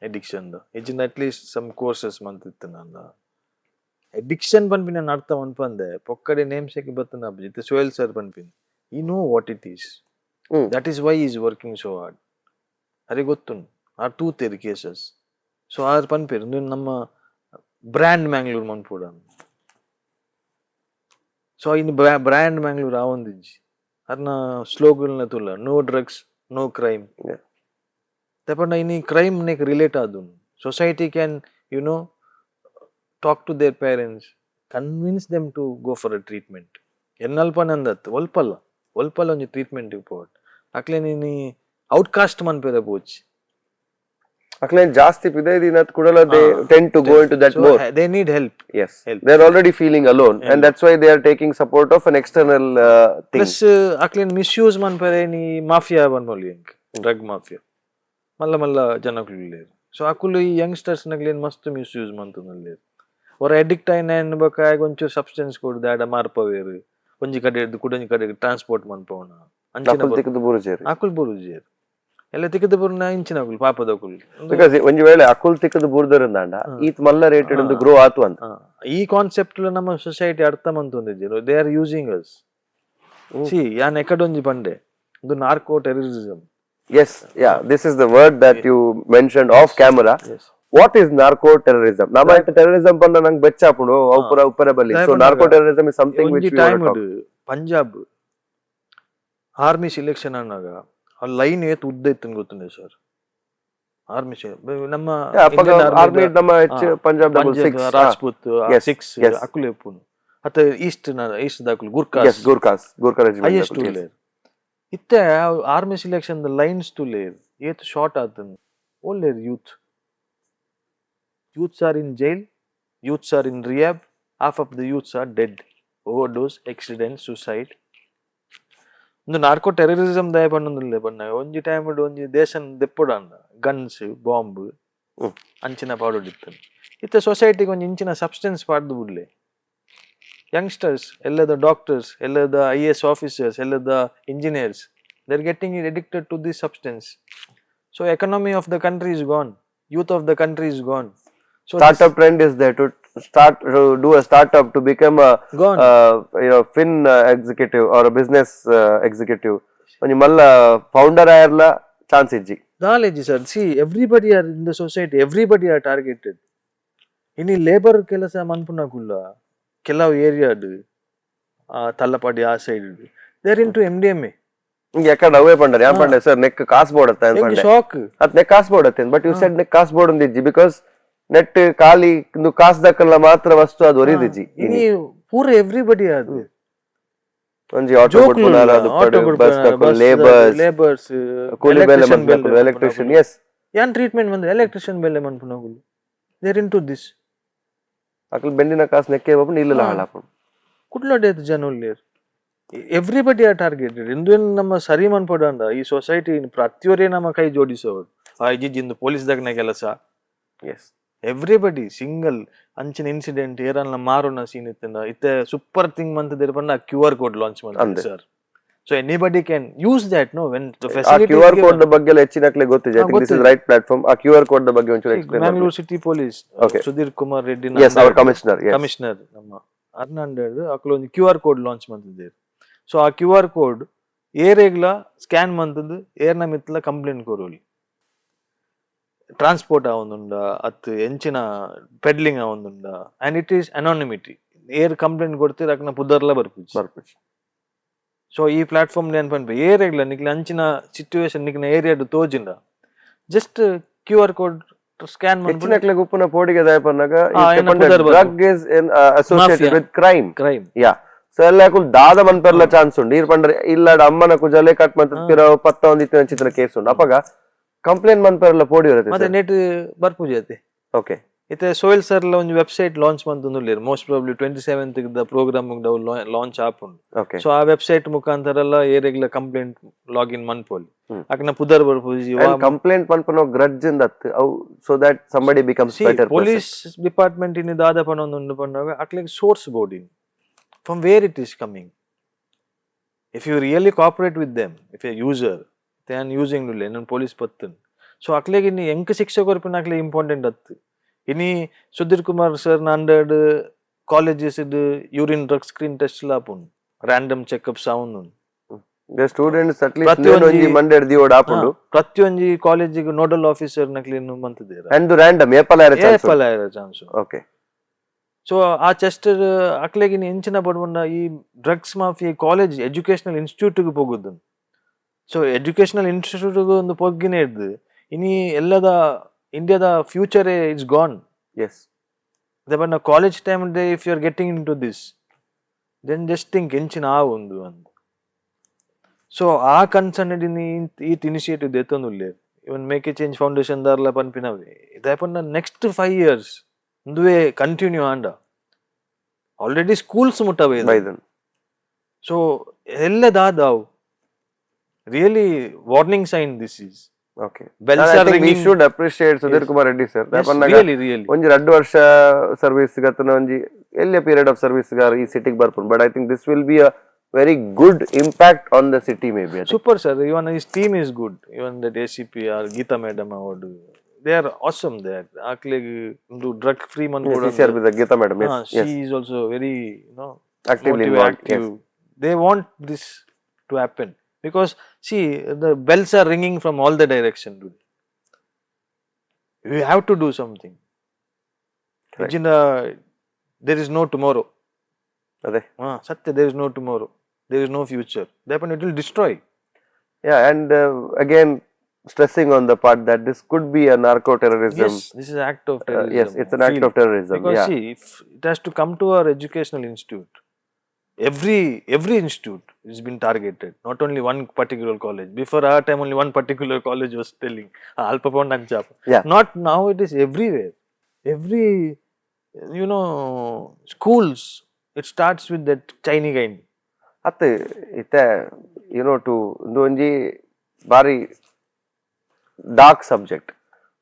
ಎಡಿಕ್ಷನ್ ಇಜ್ಜಿಂದ at least some courses ಮಂತಿತ್ತು. ನನ್ನ ಅಡಿಕ್ಷನ್ ಪನ್ಪಿನ ಅರ್ಥ ಮನ್ಪಂದೆ ಪೊಕ್ಕಡೆ ನೇಮ್ ಸೇಕ್ ಬತ್ತನ. ಇತ್ತೆ ಸೋಯಲ್ ಸರ್ ಪನ್ಪಿನಿ, he know what it is. That is why he's working so hard. ಅರೆ ಗೊತ್ತುಂಡು, ಆರ್ ತೂತೇರು ಕೇಸಸ್. ಸೊ ಆರ್ ಪನ್ಪೇರು ಉಂದು ನಮ್ಮ ಬ್ರ್ಯಾಂಡ್ ಮ್ಯಾಂಗ್ಳೂರ್ ಮನ್ಪೊಡು. ಸೊ ಇನ್ನು ಬ್ರ್ಯಾಂಡ್ ಮ್ಯಾಂಗ್ಳೂರ್ ಆವೊಂದಿಜ್ಜಿ. ಅರ್ನ ಸ್ಲೋಗನ್ ತುಲ್ಲ, no drugs, no crime. ತಪಂಡ ಇನಿ ಕ್ರೈಮ್ ನೆಕ್ ರಿಲೇಟ್ ಆದುಂಡು. Society can talk to their parents, convince them to go for a treatment. ಎನ್ನಲ್ಪ ನಂದತ್ತು ಒಲ್ಪಲ್ಲ ಒಲ್ಪಲ್ಲ ಒಂಜಿ ಟ್ರೀಟ್ಮೆಂಟ್ ಪೋವಡ್. ಅಕ್ಲೆ ನೀನಿ ಔಟ್ ಕಾಸ್ಟ್ ಮನ್ಪೆರೆ ಪೋಚಿ. ಅಕ್ಲೇನ್ ಜಾಸ್ತಿ ಪಿದೈದಿನತ್ ಕುಡಲ they tend to go into that more. They need help. Yes. Help. They're already feeling alone, and that's why they are taking support of an external thing. Plus ಅಕ್ಲೇನ್ misuse ಮನ್ಪೆರೆ ನೀ mafia ಪನ್ಪೊಲಿ, drug mafia ಮಲ್ಲ ಮಲ್ಲ ಜನಕುಲು. ಸೊ ಅಕುಲು ಈ youngsters ನಗ್ಲೇನ್ ಮಸ್ತ್ misuse ಮಂತೊಂದುಲ್ಲೆರ್. ಒರ ಅಡಿಕ್ಟ್ ಆಯಿನ ಬೊಕ್ಕ ಆಯಗ್ ಒಂಚೂರು ಸಬ್ಸ್ಟೆನ್ಸ್ ಕೊಡ್ದು ಆಡ ಮಾರ್ಪವೇರು, ಒಂಜಿ ಕಡೆ ಹಿಡ್ದು ಕುಡೊಂಜಿ ಕಡೆಗೆ ಟ್ರಾನ್ಸ್ಪೋರ್ಟ್ ಮನ್ಪವನ ಅಂಚಿನ. ಅಕುಲ್ ತಿಕ್ಕದು ಬೂರುಜೆರ್. ಅಕುಲ್ ಬೂರುಜೆರ್, ಎಲ್ಲ ತಿಕ್ಕದು ಬೂರುನ ಇಂಚಿನ ಅಕುಲು ಪಾಪದಕುಲು. Because ಒಂಜಿ ವೇಳೆ ಅಕುಲ್ ತಿಕ್ಕದು ಬೂರ್ದರಿಂದಾಂಡ ಈತ್ ಮಲ್ಲ ರೇಟೆಡ್ ಒಂದು ಗ್ರೋ ಆತು ಅಂತ. ಈ ಕಾನ್ಸೆಪ್ಟ್ ನಮ್ಮ ಸೊಸೈಟಿ ಅರ್ಥ ಮಂತೊಂದಿಜ್ಜೆರ್. They are using us. See, ಯಾನ್ ಎಕಡೊಂಜಿ ಪಂಡೆ, ಇದು narco terrorism. Yes, yeah, this is the word that you mentioned off camera. What is narco terrorism? ನಮ್ಮ ಟೆರರಿಸಂ ಪಂಡ ನಂಗೆ ಬೆಚ್ಚ ಆಪುಂಡು, ಅವು ಪೂರ ಉಪ್ಪರ ಬಲ್ಲಿ. So narco terrorism is something which ಒಂಜಿ time Punjab army selection ಅನ್ನಾಗ ಆ ಲೈನ್ ಏತ್ ಉದ್ದ ಇತ್ತು ಗೊತ್ತುಂಡೆ ಸರ್. ಆರ್ಮಿ ನಮ್ಮ ಆರ್ಮಿ ನಮ್ಮ ಪಂಜಾಬ್ ಡಬಲ್ ಸಿಕ್ಸ್. ರಾಜ್ಪೂತ್ ಸಿಖ್ಸ್ ಅಕುಲು ಎಪ್ಪುನು ಅತ್ತ ಈಸ್ಟ್ ಈಸ್ಟ್ ದಾಕುಲು Gurkhas. Yes, Gurkhas, Gurkha highest regiment. ಉಲ್ಲೇರ್. ಇತ್ತೆ army selection lines ತುಲೇರ್ ಏತ್ ಶಾರ್ಟ್ ಆತಂದು ಒಲ್ಲೇರ್. Youths are in jail, youths are in rehab, half of the youths are dead, overdose, accident, suicide. ಒಂದು ನಾರ್ಕೋ ಟೆರರಿಸಮ್ ದಯ ಪನ್ನೊಂದಿಲ್ಲ ಪನ್ನ ಒಂಜಿ ಟೈಮ್ ಒಂಜಿ ದೇಶನ್ ದೆಪ್ಪುಡಂಡ ಗನ್ಸ್ ಬಾಂಬ್ ಅಂಚಿನ ಪಾಡೊಡಿತ್ತು. ಇತ್ತೆ ಸೊಸೈಟಿಗೆ ಒಂಜಿ ಇಂಚಿನ ಸಬ್ಸ್ಟೆನ್ಸ್ ಪಾಡ್ದು ಬುಡ್ಲೆ. ಯಂಗ್ಸ್ಟರ್ಸ್ ಎಲ್ಲದ ಡಾಕ್ಟರ್ಸ್, ಎಲ್ಲದ ಐಎಎಸ್ ಆಫೀಸರ್ಸ್, ಎಲ್ಲದ engineers, they are getting addicted to this substance. So economy of the country is gone, youth of the country is gone. So Startup trend is there to start to do a startup, to become a gone. Fin executive or a business executive. ಒಂಜಿ ಮಲ್ಲ founder ಆಯರ್ಲ chance ಇಜ್ಜಿ. Knowledge, sir. See, everybody are in the society, everybody are targeted. ಇನಿ labour ಕೆಲಸ ಮನ್ಪುನಕುಲ್ಲ ಕೆಲವು ಏರಿಯಾಡ್, ತಲ್ಲಪಾಡಿ ಆ side, they are into MDMA. ಹಿಂಗೆ ಯಾಕಂದ್ರೆ ಅವೇ ಪಂಡರ್ ಯಾನ್ ಪಂಡೆ ಸರ್ ನೆಕ್ ಕಾಸ್ ಬೋಡತ್ತ ಪಂಡೆ. ಶಾಕ್. ಅತ್ ನೆಕ್ ಕಾಸ್ ಬೋಡತ್ತೆ, but you said neck ಕಾಸ್ ಬೋಡ್ ಒಂದಿಜ್ಜಿ, because net ಖಾಲಿ ಇಂದು ಕಾಸ್ ದಕ್ಕಲ್ಲ ಮಾತ್ರ ವಸ್ತು ಅದು ಒರಿದಿಜ್ಜಿ. ಇನಿ ಪೂರ ಎವ್ರಿಬಡಿ ಅದು. ಒಂಜಿ ಆಟೋ bus, labours, labours, ಕೂಲಿ ಬೇಲೆ ಮನ್ಪುನಕುಲು, ಎಲೆಕ್ಟ್ರಿಷಿಯನ್, ಎಸ್. ಯಾನ್ ಟ್ರೀಟ್ಮೆಂಟ್ ಬಂದ್ರೆ ಎಲೆಕ್ಟ್ರಿಷಿಯನ್ ಬೇಲೆ ಮನ್ಪುನಕುಲು, they are into this. Akal ಬೆಂಡಿನ ಕಾಸ್ ನೆಕ್ಕೆ ಬಾಪುಂಡು ಇಲ್ಲಲ್ಲ ಹಾಳಾಪುಂಡು. ಕುಡ್ಲಡೇತ್ ಜನ ಉಲ್ಲೇರ್, everybody are targeted. ಇಂದು ನಮ್ಮ ಸರಿ ಮನ್ಪೊಡಂಡ ಈ ಸೊಸೈಟಿ ಪ್ರತಿಯೊರೇ ನಮ್ಮ ಕೈ ಜೋಡಿಸೋರು ಆ ಇಜ್ಜಿಂದು ಪೊಲೀಸ್ ದಗ್ನ ಕೆಲಸ. S. Everybody single ಅಂಚಿನ ಇನ್ಸಿಡೆಂಟ್ ಏರನ್ನ ಮಾರುನ ಸೀನ್ ಇತ್ತಿಂದ ಇತ್ತೆ ಸೂಪರ್ ಥಿಂಗ್ ಮಂತ್ ಪಂಡ Q R code launch ಅಂದೆ. ಮಾಡ್ತಾರೆ sir, so anybody can use that, no, when ಆ Q R code ಬಗ್ಗೆ ಎಲ್ಲ ಹೆಚ್ಚಿನಕ್ಲೆ ಗೊತ್ತಿದೆ. I think this is right platform. ಆ Q R code ಬಗ್ಗೆ ಒಂಚೂರು explain. Mangalore city police Sudhir Kumar Reddy. S, hour commissioner. Commissioner ನಮ್ಮ ಅರ್ನಾಂಡರ್ ಅಕ್ಲು ಒಂದು Q R code launch ಮಂತಿದ್ದೇರು. So ಆ Q R code ಏರೆಗ್ಲ scan ಮಂತದ್ದು ಏರ್ನ ಮಿತ್ಲ ಕಂಪ್ಲೇಂಟ್ ಕೊರೋಲಿ, ಟ್ರಾನ್ಸ್ಪೋರ್ಟ್ ಆವೊಂದುಂಡ ಅತ್ ಎಂಚಿನ ಪೆಡ್ಲಿಂಗ್ ಆವೊಂದುಂಡ, and it is anonymity. ಏರ್ ಕಂಪ್ಲೇಂಟ್ ಕೊಡ್ತೀರ ಅಕ್ನ ಪುದರ್ಲ ಬರ್ಪುಜಿ. ಬರ್ಪುಜಿ. ಸೊ ಈ ಪ್ಲಾಟ್ಫಾರ್ಮ್ ಏನ್ ಪನ್ಪೆ, ಏರೆಗ್ಲ ನಿಕ್ಲೆ ಅಂಚಿನ ಸಿಚುವೇಶನ್ ನಿಕ್ನ ಏರಿಯಾಡ್ ತೋಜಿಂಡ just Q R code scan. ಹೆಚ್ಚಿನಕ್ಲೆ ಗುಪ್ಪುನ ಪೋಡಿಗೆ ದಾಯಪನ್ನಾಗ ಏನ ಪುದರ್ ಬರ್ಪು. Drug is associated Mafia. With crime. Crime. Yeah, so ಎಲ್ಲ ದಾದ ಮನ್ಪೆರ್ಲ ಚಾನ್ಸ್ ಉಂಡು. ಈರ್ ಪಂಡ್ರೆ ಇಲ್ಲಡ ಅಮ್ಮನ ಕುಜಲೆ ಕಟ್ ಮಂತ ಪಿರ ಪತ್ತ ಒಂದಿತ್ತಿನ ಚಿತ್ರ ಕೇಸ್ ಉಂಡು. ಅಪಗ ಕಂಪ್ಲೇಂಟ್ ಮನ್ಪೆರ್ಲ ಪೋಡಿ ಮತ್ತೆ ಇರುತ್ತೆ. ನೆಟ್ ಬರ್ಪುಜಿ ಅತೆ. ಓಕೆ. ಇತ್ತೆ ಸೋಯಲ್ ಸರ್ ಒಂಜಿ ವೆಬ್ಸೈಟ್ ಲಾಂಚ್ ಮಂತೊಂದುಲ್ಲೆರ್. Most probably 27th the program launch ಆಪುಂಡು. ಓಕೆ. ಸೊ ಆ ವೆಬ್ಸೈಟ್ ಮುಖಾಂತರ ಎಲ್ಲ ಏರೆಗ್ಲ ಕಂಪ್ಲೇಂಟ್ ಲಾಗಿನ್ ಮನ್ಪೊಲಿ. ಅಕ್ನ ಪುದರ್ ಬರ್ಪುಜಿ. ಕಂಪ್ಲೇಂಟ್ ಮನ್ಪುನ ಗ್ರಡ್ಜ್ ಇಂದತ್ ಅವು, so that somebody becomes better. Police department ಇನ್ ದಾದ ಪನೊಂದುಂಡು ಪಂಡಾಗ ಅಕ್ಲೆಗ್ source board in from where it is coming. If you really cooperate with them, if a user they are using, ನನ್ನ police ಪತ್ತನ್, ಸೊ ಅಕ್ಲೆಗ್ ಇನ್ನು ಎಂಕ್ ಶಿಕ್ಷೆ ಕೊರ್ಪಿನ ಅಕ್ಲೆ ಇಂಪಾರ್ಟೆಂಟ್ ಅತ್ತು. ಇನಿ Sudhir Kumar sir hundred colleges urine drug screen test ಆಪುಂಡು, ರ್ಯಾಂಡಮ್ ಚೆಕ್ಅಪ್ಸ್ ಆವೊಂದುಂಡು. Students at least ಪ್ರತಿಯೊಂಜಿ ಒಂಜಿ ಮಂಡೆಡ್ ದಿವೋಡ್ ಆಪುಂಡು. ಪ್ರತಿಯೊಂಜಿ ಕಾಲೇಜಿಗೆ ನೋಡಲ್ ಆಫೀಸರ್ ನಕ್ಲಿನ್ನು ಮಂತದೇರ. ಅಂಡ್ ರ್ಯಾಂಡಮ್ ಏಪಲ chance. Chance. Okay. So ಆ ಚೆಸ್ಟರ್ ಅಕ್ಲೆಗಿನ ಎಂಚಿನ ಪಡ್ಬಂಡ ಈ drugs mafia college educational ಇನ್ಸ್ಟಿಟ್ಯೂಟ್ಗೆ ಪೋಗುದು. So educational institute ಒಂದು ಪೊಗ್ಗಿನೇ ಇದ್ದು ಇನಿ ಎಲ್ಲದ ಇಂಡಿಯಾದ future is gone. S. But college time day if you are getting into this, then just think ಎಂಚಿನ ಆ ಒಂದು ಅಂದ್. ಸೊ ಆ ಕನ್ಸರ್ನ್ ಈತ್ ಇನಿಷಿಯೇಟಿವ್ ದೆತ್ತೊಂದುಲ್ಲೆರ್. ಇವನ್ make A change foundation ದಾರ್ಲ ಪನ್ಪಿನವೆ ದಾಯೆ ನೆಕ್ಸ್ಟ್ 5 ಇಯರ್ಸ್ ಉಂದುವೇ ಕಂಟಿನ್ಯೂ ಆಂಡ ಆಲ್ರೆಡಿ ಸ್ಕೂಲ್ಸ್ ಮುಟ್ಟ ಬೈದನ್. ಸೊ ಎಲ್ಲ ದಾದಾವ್ really warning sign this is. Okay. Bells are we ringing. Should appreciate Sudhir Kumar Reddy sir. Really, really. ಒಂಜಿ 2 ವರ್ಷ ಸರ್ವಿಸ್ ಗತನ ಒಂಜಿ ಎಲ್ಲಿಯ period of service ಈ ಸಿಟಿಗೆ ಬರ್ಪುಂಡು, but I think this will be a very good impact on the city maybe. Super, sir. Even his team is good. Even that ACP or Geeta madam award, they are awesome there. ಅಕ್ಲೆಗ್ ಒಂದು drug free Mann. CCR Geetha madam. She is also very actively motive, involved. Active. They want this to happen because, see, the bells are ringing from all the direction. Dude. You have to do something. Correct. ಇಜಿನ there is no tomorrow. ಅದೇ. ಸತ್ಯ, there is no tomorrow. There is no future. Therefore, it will destroy. Yeah, and again stressing on the part that this could be a narco terrorism. Yes, this is act of terrorism. Yes, it's an act Feel. Of terrorism. Because see, if it has to come to our educational institute, every institute has been targeted, not only one particular college. Before our time, only one particular college was telling, "Ah, ಅಲ್ಪ ಪೋಂಡ ಅಂಚಾಪ." Not now, it is everywhere. Every schools, it starts with that Chinese kind. ಅತ್ತೆ ಇತ್ತೆ you know to ಒಂದು ಒಂಜಿ ಬಾರಿ dark subject,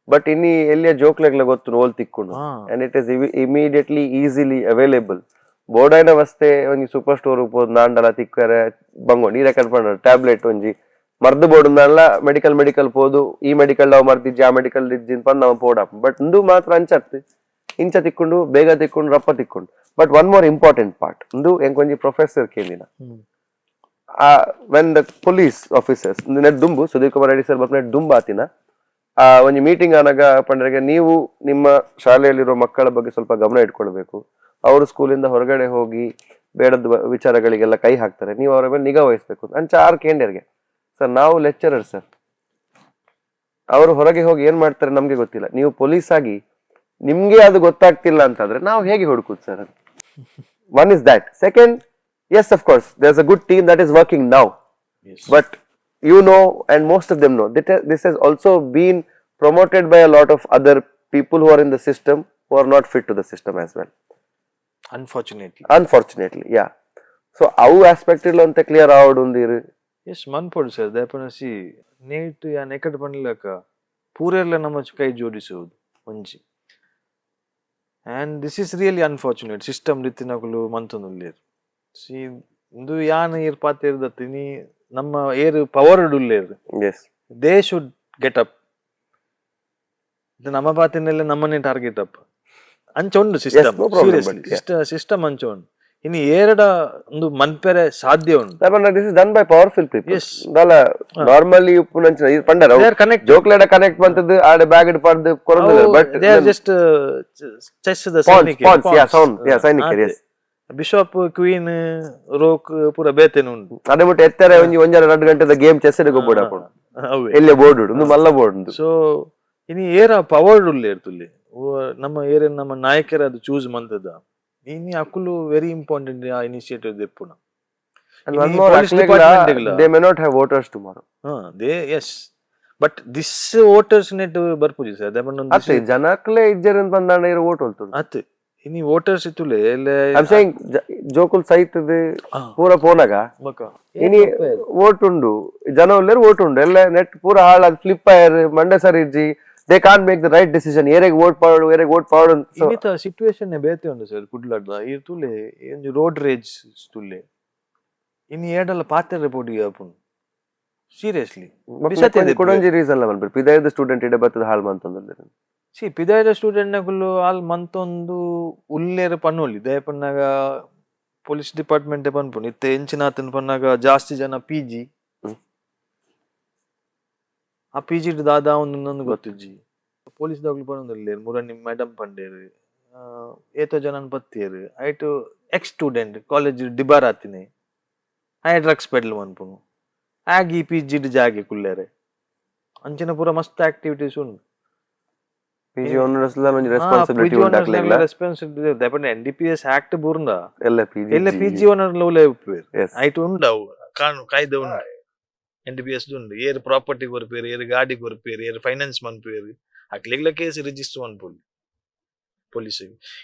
but ಇನ್ನಿ ಎಲ್ಲಿಯ ಜೋಕ್ಲೆಗ್ಲ ಗೊತ್ತು ಓಲ್ ತಿಕ್ಕುಂಡು, and it is immediately easily available. ಬೋಡೈನ ವಸ್ತೆ ಒಂಜಿ ಸೂಪರ್ ಸ್ಟೋರ್ ಪೋದು ನಾಂಡಲ ತಿಕ್ಕರೆ ಬಂಗೋ ನೀರೆ ಕಟ್ಪಂಡ ಟ್ಯಾಬ್ಲೆಟ್ ಒಂಜಿ ಮರ್ದು ಬೋಡುಂದಲ್ಲ ಮೆಡಿಕಲ್ ಮೆಡಿಕಲ್ ಪೋದು ಈ ಮೆಡಿಕಲ್ ಅವು ಮರ್ದಿಜ್ಜಿ ಆ ಮೆಡಿಕಲ್ ಇಜ್ಜಿ ಪಂದ್ ನಾವು ಪೋಡಪ್, ಬಟ್ ಇಂದು ಮಾತ್ರ ಅಂಚತ್. ಇಂಚ ತಿಕ್ಕೊಂಡು, ಬೇಗ ತಿಕ್ಕೊಂಡು, ರಪ್ಪ ತಿಕ್ಕೊಂಡು. But one more important part, ಒಂದು ಎಂಕೊಂಜಿ professor ಕೇಳಿನ, when the police officers net ದುಂಬು ಸುಧೀರ್ ಕುಮಾರ್ ರೆಡ್ಡಿ sir net ದುಂಬು ಆತಿನ ಆ ಒಂಜಿ ಮೀಟಿಂಗ್ ಆನಾಗ ಪಂಡ್ರೆಗೆ, ನೀವು ನಿಮ್ಮ ಶಾಲೆಯಲ್ಲಿರೋ ಮಕ್ಕಳ ಬಗ್ಗೆ ಸ್ವಲ್ಪ ಗಮನ ಇಟ್ಕೊಳ್ಬೇಕು, ಅವರು ಸ್ಕೂಲಿಂದ ಹೊರಗಡೆ ಹೋಗಿ ಬೇಡದ ವಿಚಾರಗಳಿಗೆಲ್ಲ ಕೈ ಹಾಕ್ತಾರೆ, ನೀವು ಅವರ ಮೇಲೆ ನಿಗಾ ವಹಿಸ್ಬೇಕು ಅಂಚ ಆರ್ ಕೇಂದ್ರಿಗೆ. ಸರ್, ನಾವು ಲೆಕ್ಚರರ್ ಸರ್, ಅವರು ಹೊರಗೆ ಹೋಗಿ ಏನ್ ಮಾಡ್ತಾರೆ ನಮ್ಗೆ ಗೊತ್ತಿಲ್ಲ. ನೀವು ಪೊಲೀಸ್ ಆಗಿ ನಿಮ್ಗೆ ಅದು ಗೊತ್ತಾಗ್ತಿಲ್ಲ ಅಂತಂದ್ರೆ ನಾವು ಹೇಗೆ ಹುಡುಕುದು sir? One is that. Second, yes, of course there's a good team that is working now, but and most of them know that this has also been promoted by a lot of other people who are in the system, who are not fit to the system as well. Unfortunately. Unfortunately, yeah. So ಅವು aspect ಇಲ್ಲ ಅಂತ clear ಆವಡ್ ಉಂದಿರು. S, ಮನ್ಪೊಡು sir. ದಾಯಪನ C ನೇಟ್ ಯಾನ್ ಎಕಡೆ ಪನ್ಲಕ ಪೂರೆರ್ಲ ನಮ್ಮ ಕೈ ಜೋಡಿಸುವುದು ಒಂಜಿ, and this is really unfortunate. System ಇತ್ತಿನಕುಲು ಮಂತೊಂದುಲ್ಲೆರ್. C, ಇಂದು ಯಾನ್ ಏರ್ ಪಾತೆರ್ದತ್ತ್, ಇನಿ ನಮ್ಮ ಏರ್ ಪವರ್ ಉಲ್ಲೆರ್. They should get up. ನಮ್ಮ ಪಾತಿನೆಲ್ಲ ನಮ್ಮನೆ ಟಾರ್ಗೆಟ್ ಅಪ್ ಅಂಚ ಉಂಡು system. No problem, but yeah. System ಅಂಚ ಉಂಡು. ಇನ್ನು ಏರಡ ಒಂದು ಮನ್ಪೆರೆ ಸಾಧ್ಯ ಉಂಡು. This is done by powerful people. ದಾಲ ನಾರ್ಮಲಿ ಉಪ್ಪುನಂಚಿನ ಇದು ಪಂಡರ they are connect. ಜೋಕ್ಲೆಡ connect ಬಂತದ್ದು ಆಡೆ ಬ್ಯಾಗ್ ಪಡ್ದು ಕೊರೊಂದಿಲ್ಲ, but they are just chess the pawns, pawns, yeah, sound, yeah, ಸೈನಿಕರು, yes. Bishop, queen, ರೋಕ್ ಪೂರ ಬೇತೆನೆ ಉಂಟು. ಅದೇ ಬಿಟ್ಟು ಎತ್ತಾರೆ ಒಂಜಿ ಒಂಜರ 2 ಗಂಟೆದ ಗೇಮ್ ಚೆಸ್ ಗೊಬ್ಬಡ ಹಾಕೊಂಡು. ಅವೇ. ಎಲ್ಲೇ ಬೋರ್ಡ್ ಒಂದು ಮಲ್ಲ ಬೋರ್ಡ್ ಉಂಡು. ಸೊ ಇನಿ ಏರ ಪವರ್ ಉಲ್ಲೆ ಇರ್ತುಲ್ಲಿ ನಮ್ಮ ಏರ ನಮ್ಮ ನಾಯಕರ ಅದು ಚೂಸ್ ಮಂತದ ಇನಿ ಅಕುಲು ವೆರಿ ಇಂಪಾರ್ಟೆಂಟ್ ಆ ಇನಿಷಿಯೇಟಿವ್ ದೆಪ್ಪುನ. And one ಇನಿ more, police ಅಕ್ಲೆಗ್ಲ department ಗ್ಲ. They may not have voters tomorrow. ಹಾ, they, yes, but this voters net ಬರ್ಪುಜಿ sir. ಅತ್ತೆ, ಜನಕ್ಲೆ ಇಜ್ಜರ್ ಅಂತ ಬಂದಾಂಡ ಇರೋ ವೋಟ್ ಹೋಲ್ತುಂಡು. ಅತ್ ಇನಿ ವೋಟರ್ಸ್ ಇತ್ತುಲೆ ಎಲ್ಲೆ. I'm saying ಜೋಕುಲ್ ಸೈತದ ಪೂರ ಪೋನಾಗ ಬೊಕ ಇನಿ ವೋಟ್ ಉಂಡು, ಜನ ಉಲ್ಲೇರು, ವೋಟ್ ಉಂಡು, ಎಲ್ಲ ನೆಟ್ ಪೂರ ಹಾಳಾದ್ ಫ್ಲಿಪ್ ಆಯರ್, ಮಂಡೆ ಸರಿ ಇಜ್ಜಿ. They can't make the right decision. ಏರೆಗ್ vote ಪಾಡು, ಏರೆಗ್ ವೋಟ್ ಪಾಡು. ಇನ್ನಿತ ಸಿಚುವೇಶನ್ ಬೇತೆ ಉಂಡು ಸರ್. ಕುಡ್ಲಾಡ್ದ ಈ ತುಲೆ ಒಂಜಿ ರೋಡ್ ರೇಜ್ ತುಲೆ ಇನಿ ಏಡಲ್ಲ ಪಾತೆರೆ ಪೊಡಿ ಆಪುಂಡು ಸೀರಿಯಸ್ಲಿ. ಕುಡೊಂಜಿ ರೀಸನ್ ಲ ಮನ್ಪೆರ್, ಪಿದಾಯ್ದ ಸ್ಟೂಡೆಂಟ್ ಇಡೆ ಬತ್ತದ ಹಾಳ್ ಮಂತೊಂದುಲ್ಲೆರ್. ಸಿ, ಪಿದಾಯ್ದ ಸ್ಟೂಡೆಂಟ್ ನಕುಲು ಆಲ್ ಮಂತೊಂದು ಉಲ್ಲೇರ್ ಪನ್ನೊಲಿ. ದಯ ಪನ್ನಾಗ ಪೊಲೀಸ್ ಡಿಪಾರ್ಟ್ಮೆಂಟ್ ಪನ್ಪುಂಡು. ಇತ್ತೆ ಎಂಚಿನಾತನ್ ಪನ್ನಾಗ ಜಾಸ್ತಿ ಜನ ಪಿಜಿ. ಆ ಪಿಜಿ ದಾದಾ ಒಂದು ಗೊತ್ತಿಜ್ಜಿ. ಪೊಲೀಸ್ ದಕ್ಲು ಪನೊಂದುಲ್ಲೆರ್, ಮುರನಿ ಮೇಡಮ್ ಪಂಡೇರ್, ಏತೋ ಜನನ್ ಪತ್ತಿಯೆರ್, ಐಟ್ X student college ಡಿಬಾರ್ ಆತಿನಿ, ಆಯೆ ಡ್ರಗ್ಸ್ ಪೆಡ್ಲ್ ಮನ್ಪುನು, ಆಗ್ ಈ ಪಿಜಿ ಜಾಗೆ ಕುಲ್ಲೆರೆ, ಅಂಚಿನ ಪೂರ ಮಸ್ತ್ ಆಕ್ಟಿವಿಟೀಸ್ ಉಂಡು. ಪಿಜಿ ಓನರ್ಸ್ ಒಂಜಿ ರೆಸ್ಪಾನ್ಸಿಬಿಲಿಟಿ ಉಂಡು ಅಕ್ಲೆಗ್ಲ. Responsibility. N D P S act ಬೂರ್ಂಡ ಎಲ್ಲ ಪಿಜಿ ಎಲ್ಲ ಪಿಜಿ ಓನರ್ ಉಲೇ ಉಪ್ಪುವೆರ್. ಐಟ್ ಉಂಡು, ಅವು ಕಾನು ಕಾಯ್ದೆ ಉಂಡು. N D P S ಉಂಡು. ಏರ್ ಪ್ರಾಪರ್ಟಿ ಕೊರ್ಪೇರು, ಏರ್ ಗಾಡಿ ಕೊರ್ಪೇರು, ಏರ್ ಫೈನಾನ್ಸ್ ಮನ್ಪುವೆರ್, ಅಕ್ಲೆಗ್ಲ ಕೇಸ್ ರಿಜಿಸ್ಟರ್ ಮನ್ಪೊಲಿ ಪೊಲೀಸ್.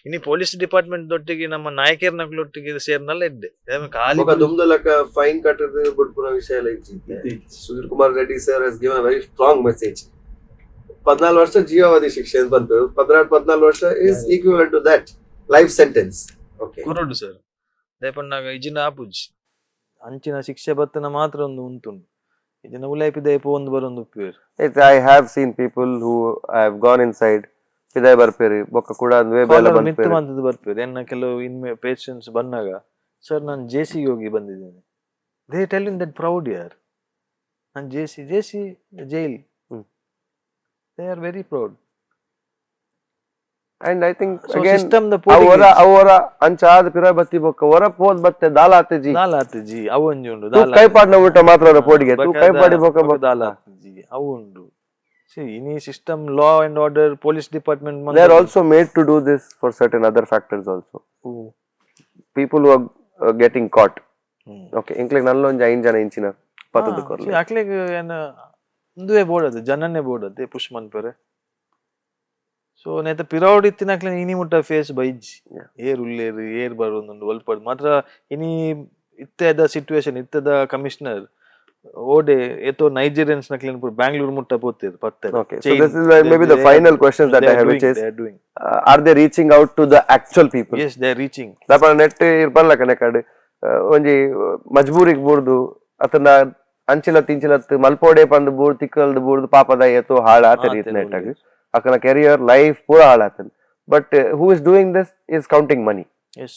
ಇನಿ ಪೊಲೀಸ್ ಡಿಪಾರ್ಟ್ಮೆಂಟ್ ದೊಟ್ಟಿಗೆ ನಮ್ಮ ನಾಯಕರ್ನಕ್ಲೊಟ್ಟಿಗೆ ಸೇರ್ನಲ್ಲ ಎಡ್ಡೆ ಖಾಲಿ. ದುಮ್ದಲಕ ಫೈನ್ ಕಟ್ಟದ ಬುಡ್ಪುನ ವಿಷಯ ಎಲ್ಲ ಇಜ್ಜಿ. Sudhir Kumar Reddy sir has given a very strong message. 14 ವರ್ಷ ಜೀವಾವಧಿ ಶಿಕ್ಷೆ ಅಂತ ಬಂತು. 14 14 ವರ್ಷ is equal to that life sentence, okay? ಕೊರಡು sir. ದಯಪಣ್ಣಾಗ ಇಜಿನ ಆಪುಜಿ. ಅಂಚಿನ ಶಿಕ್ಷೆ ಬತ್ತನ ಮಾತ್ರ ಒಂದು ಉಂಟುಂಡು. ಇದನ್ನ ಉಲೈಪಿ ದಯಪ ಒಂದು ಬರೊಂದು ಉಪ್ಪುವೆರ್. I have seen people who have gone inside, ಪಿದಾಯ್ ಬರ್ಪೇರಿ, ಬೊಕ್ಕ ಕೂಡ ಅಂದ್ವೇ ಬೇಲೆ ಕಾಲರ್ ಮಿತ್ತು ಬಂದ್ಪೇರಿ. ಮಂತದ್ದು ಬರ್ಪೇರು. ಎನ್ನ ಕೆಲವು ಇನ್ಮೆ ಪೇಷಂಟ್ಸ್ ಬಂದಾಗ, ಸರ್, ನಾನು ಜೆ ಸಿ ಹೋಗಿ ಬಂದಿದ್ದೇನೆ, they tell in that proud ಯಾರ್. ನಾನು J C, J C jail. They are very proud. And I think so again system the ಅವರ ಅವರ ಅಂಚಾದ ಪಿರ ಬತ್ತಿ ಬೊಕ್ಕ ಹೊರ ಪೋದ್ ಬತ್ತೆ ದಾಲ ಆತೆಜಿ. ದಾಲ ಆತಜಿ, ಅವು ಒಂಜಿ ಉಂಡು. ತೂ ಕೈ ಪಾಡ್ನ ಊಟ ಮಾತ್ರ ಪೋಡಿಗೆ ತೂ ಕೈ ಪಾಡಿ ಬೊಕ್ಕ ಬೊಕ್ಕ ದಾಲ ಆತಜಿ, ಅವು ಉಂಡು. ಸಿ, ಇನಿ system, law and order, police department. They are also made to do this for certain other factors also, people who are getting caught, okay? ಇಂಕ್ಲೆಗ್ ನಲ್ಲೊಂಜಿ ಐನ್ ಜನ ಇಂಚಿನ ಪತ್ತದ ಕೊರ್ಲೆ. ಅಕ್ಲೆಗ್ ಏನ ಉಂದುವೇ ಬೋಡದು, ಜನನೇ ಬೋಡದು ಪುಷ್ ಮನ್ಪೆರೆ. ಸೊ ನೇತ ಪಿರೌಡ್ ಇತ್ತಿನಕ್ಲೆ ಇನಿ ಮುಟ್ಟ ಫೇಸ್ ಬೈಜಿ. ಏರ್ ಉಲ್ಲೇರು, ಏರ್ ಬರೋದುಂಡು ಒಲ್ಪಡ್ ಮಾತ್ರ. ಇನಿ ಇತ್ತೆದ ಸಿಚುವೇಶನ್, ಇತ್ತೆದ ಕಮಿಷನರ್ ಓಡೆ ಏತೋ ನೈಜೀರಿಯನ್ಸ್ ನಕ್ಲೆನ್ ಪೂರ ಬ್ಯಾಂಗ್ಳೂರ್ ಮುಟ್ಟ ಪೋತೇರು ಪತ್ತೆ. Okay, so this is maybe the final questions that I have, which is, are they reaching out to the actual people? Yes, they are reaching. ದಪನ net ಇರ್ಪಲ್ಲ ಕಣಕಾಡು ಒಂಜಿ ಮಜ್ಬೂರಿಗ್ ಬೂರ್ದು ಅತನ ಅಂಚಿಲತ್ ಇಂಚಿಲತ್ ಮಲ್ಪೋಡೆ ಪಂದ್ ಬೂರ್ ತಿಕ್ಕಲ್ದು ಬೂರ್ದು ಪಾಪದ ಏತೋ ಹಾಳಾತ ರೀತಿ ನೆಟ್ಟಾಗ ಅಕನ ಕೆರಿಯರ್ ಲೈಫ್ ಪೂರ ಹಾಳಾತನ್. But who is doing this is counting money. Yes.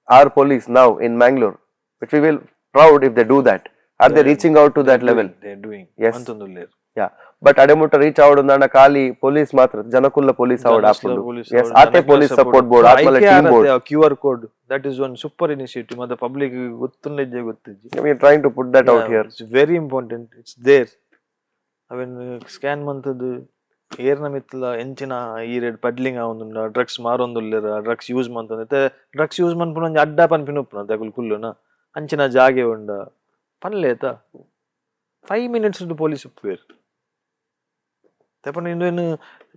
Our police now in Mangalore, which we will proud if they do that, are they reaching out to that level? They doing. Yes. ಅಂತಂದುಲ್ಲೇರು. Yeah, but ಅಡೆಮುಟ್ಟ reach ಆವಡು ಖಾಲಿ police ಮಾತ್ರ, ಜನಕುಲ್ಲ police ಆವಡ್ ಆಪುಂಡು. S, ಆತೆ police support board ಆತ್ಮಲ team board. QR code, that is one super initiative. ಮತ್ತೆ public ಗೊತ್ತುಂಡಿದ್ದೆ ಗೊತ್ತಿಜ್ಜಿ. We are trying to put that out here. It's very important, it's there. ಅವೆನ್ scan ಮಂತದ್ದು ಏರ್ನ ಮಿತ್ತಲ ಎಂಚಿನ ಈ ರೇಟ್ ಪಡ್ಲಿಂಗ್ ಆವೊಂದುಂಡ, ಡ್ರಗ್ಸ್ ಮಾರೊಂದುಲ್ಲೆರ, drugs use ಮಂತೊಂದು, drugs use ಮನ್ಪುನ ಒಂಜಿ ಅಡ್ಡ ಪನ್ಪಿನ ಉಪ್ಪುನ ತಗುಲ್ ಕುಲ್ಲುನ ಅಂಚಿನ ಜಾಗೆ ಉಂಡ ಪನ್ಲೇತ. 5 ಮಿನಿಟ್ಸ್ ಪೊಲೀಸ್ ಉಪ್ಪುವೆರ್ ತಪನ. ಇಂದು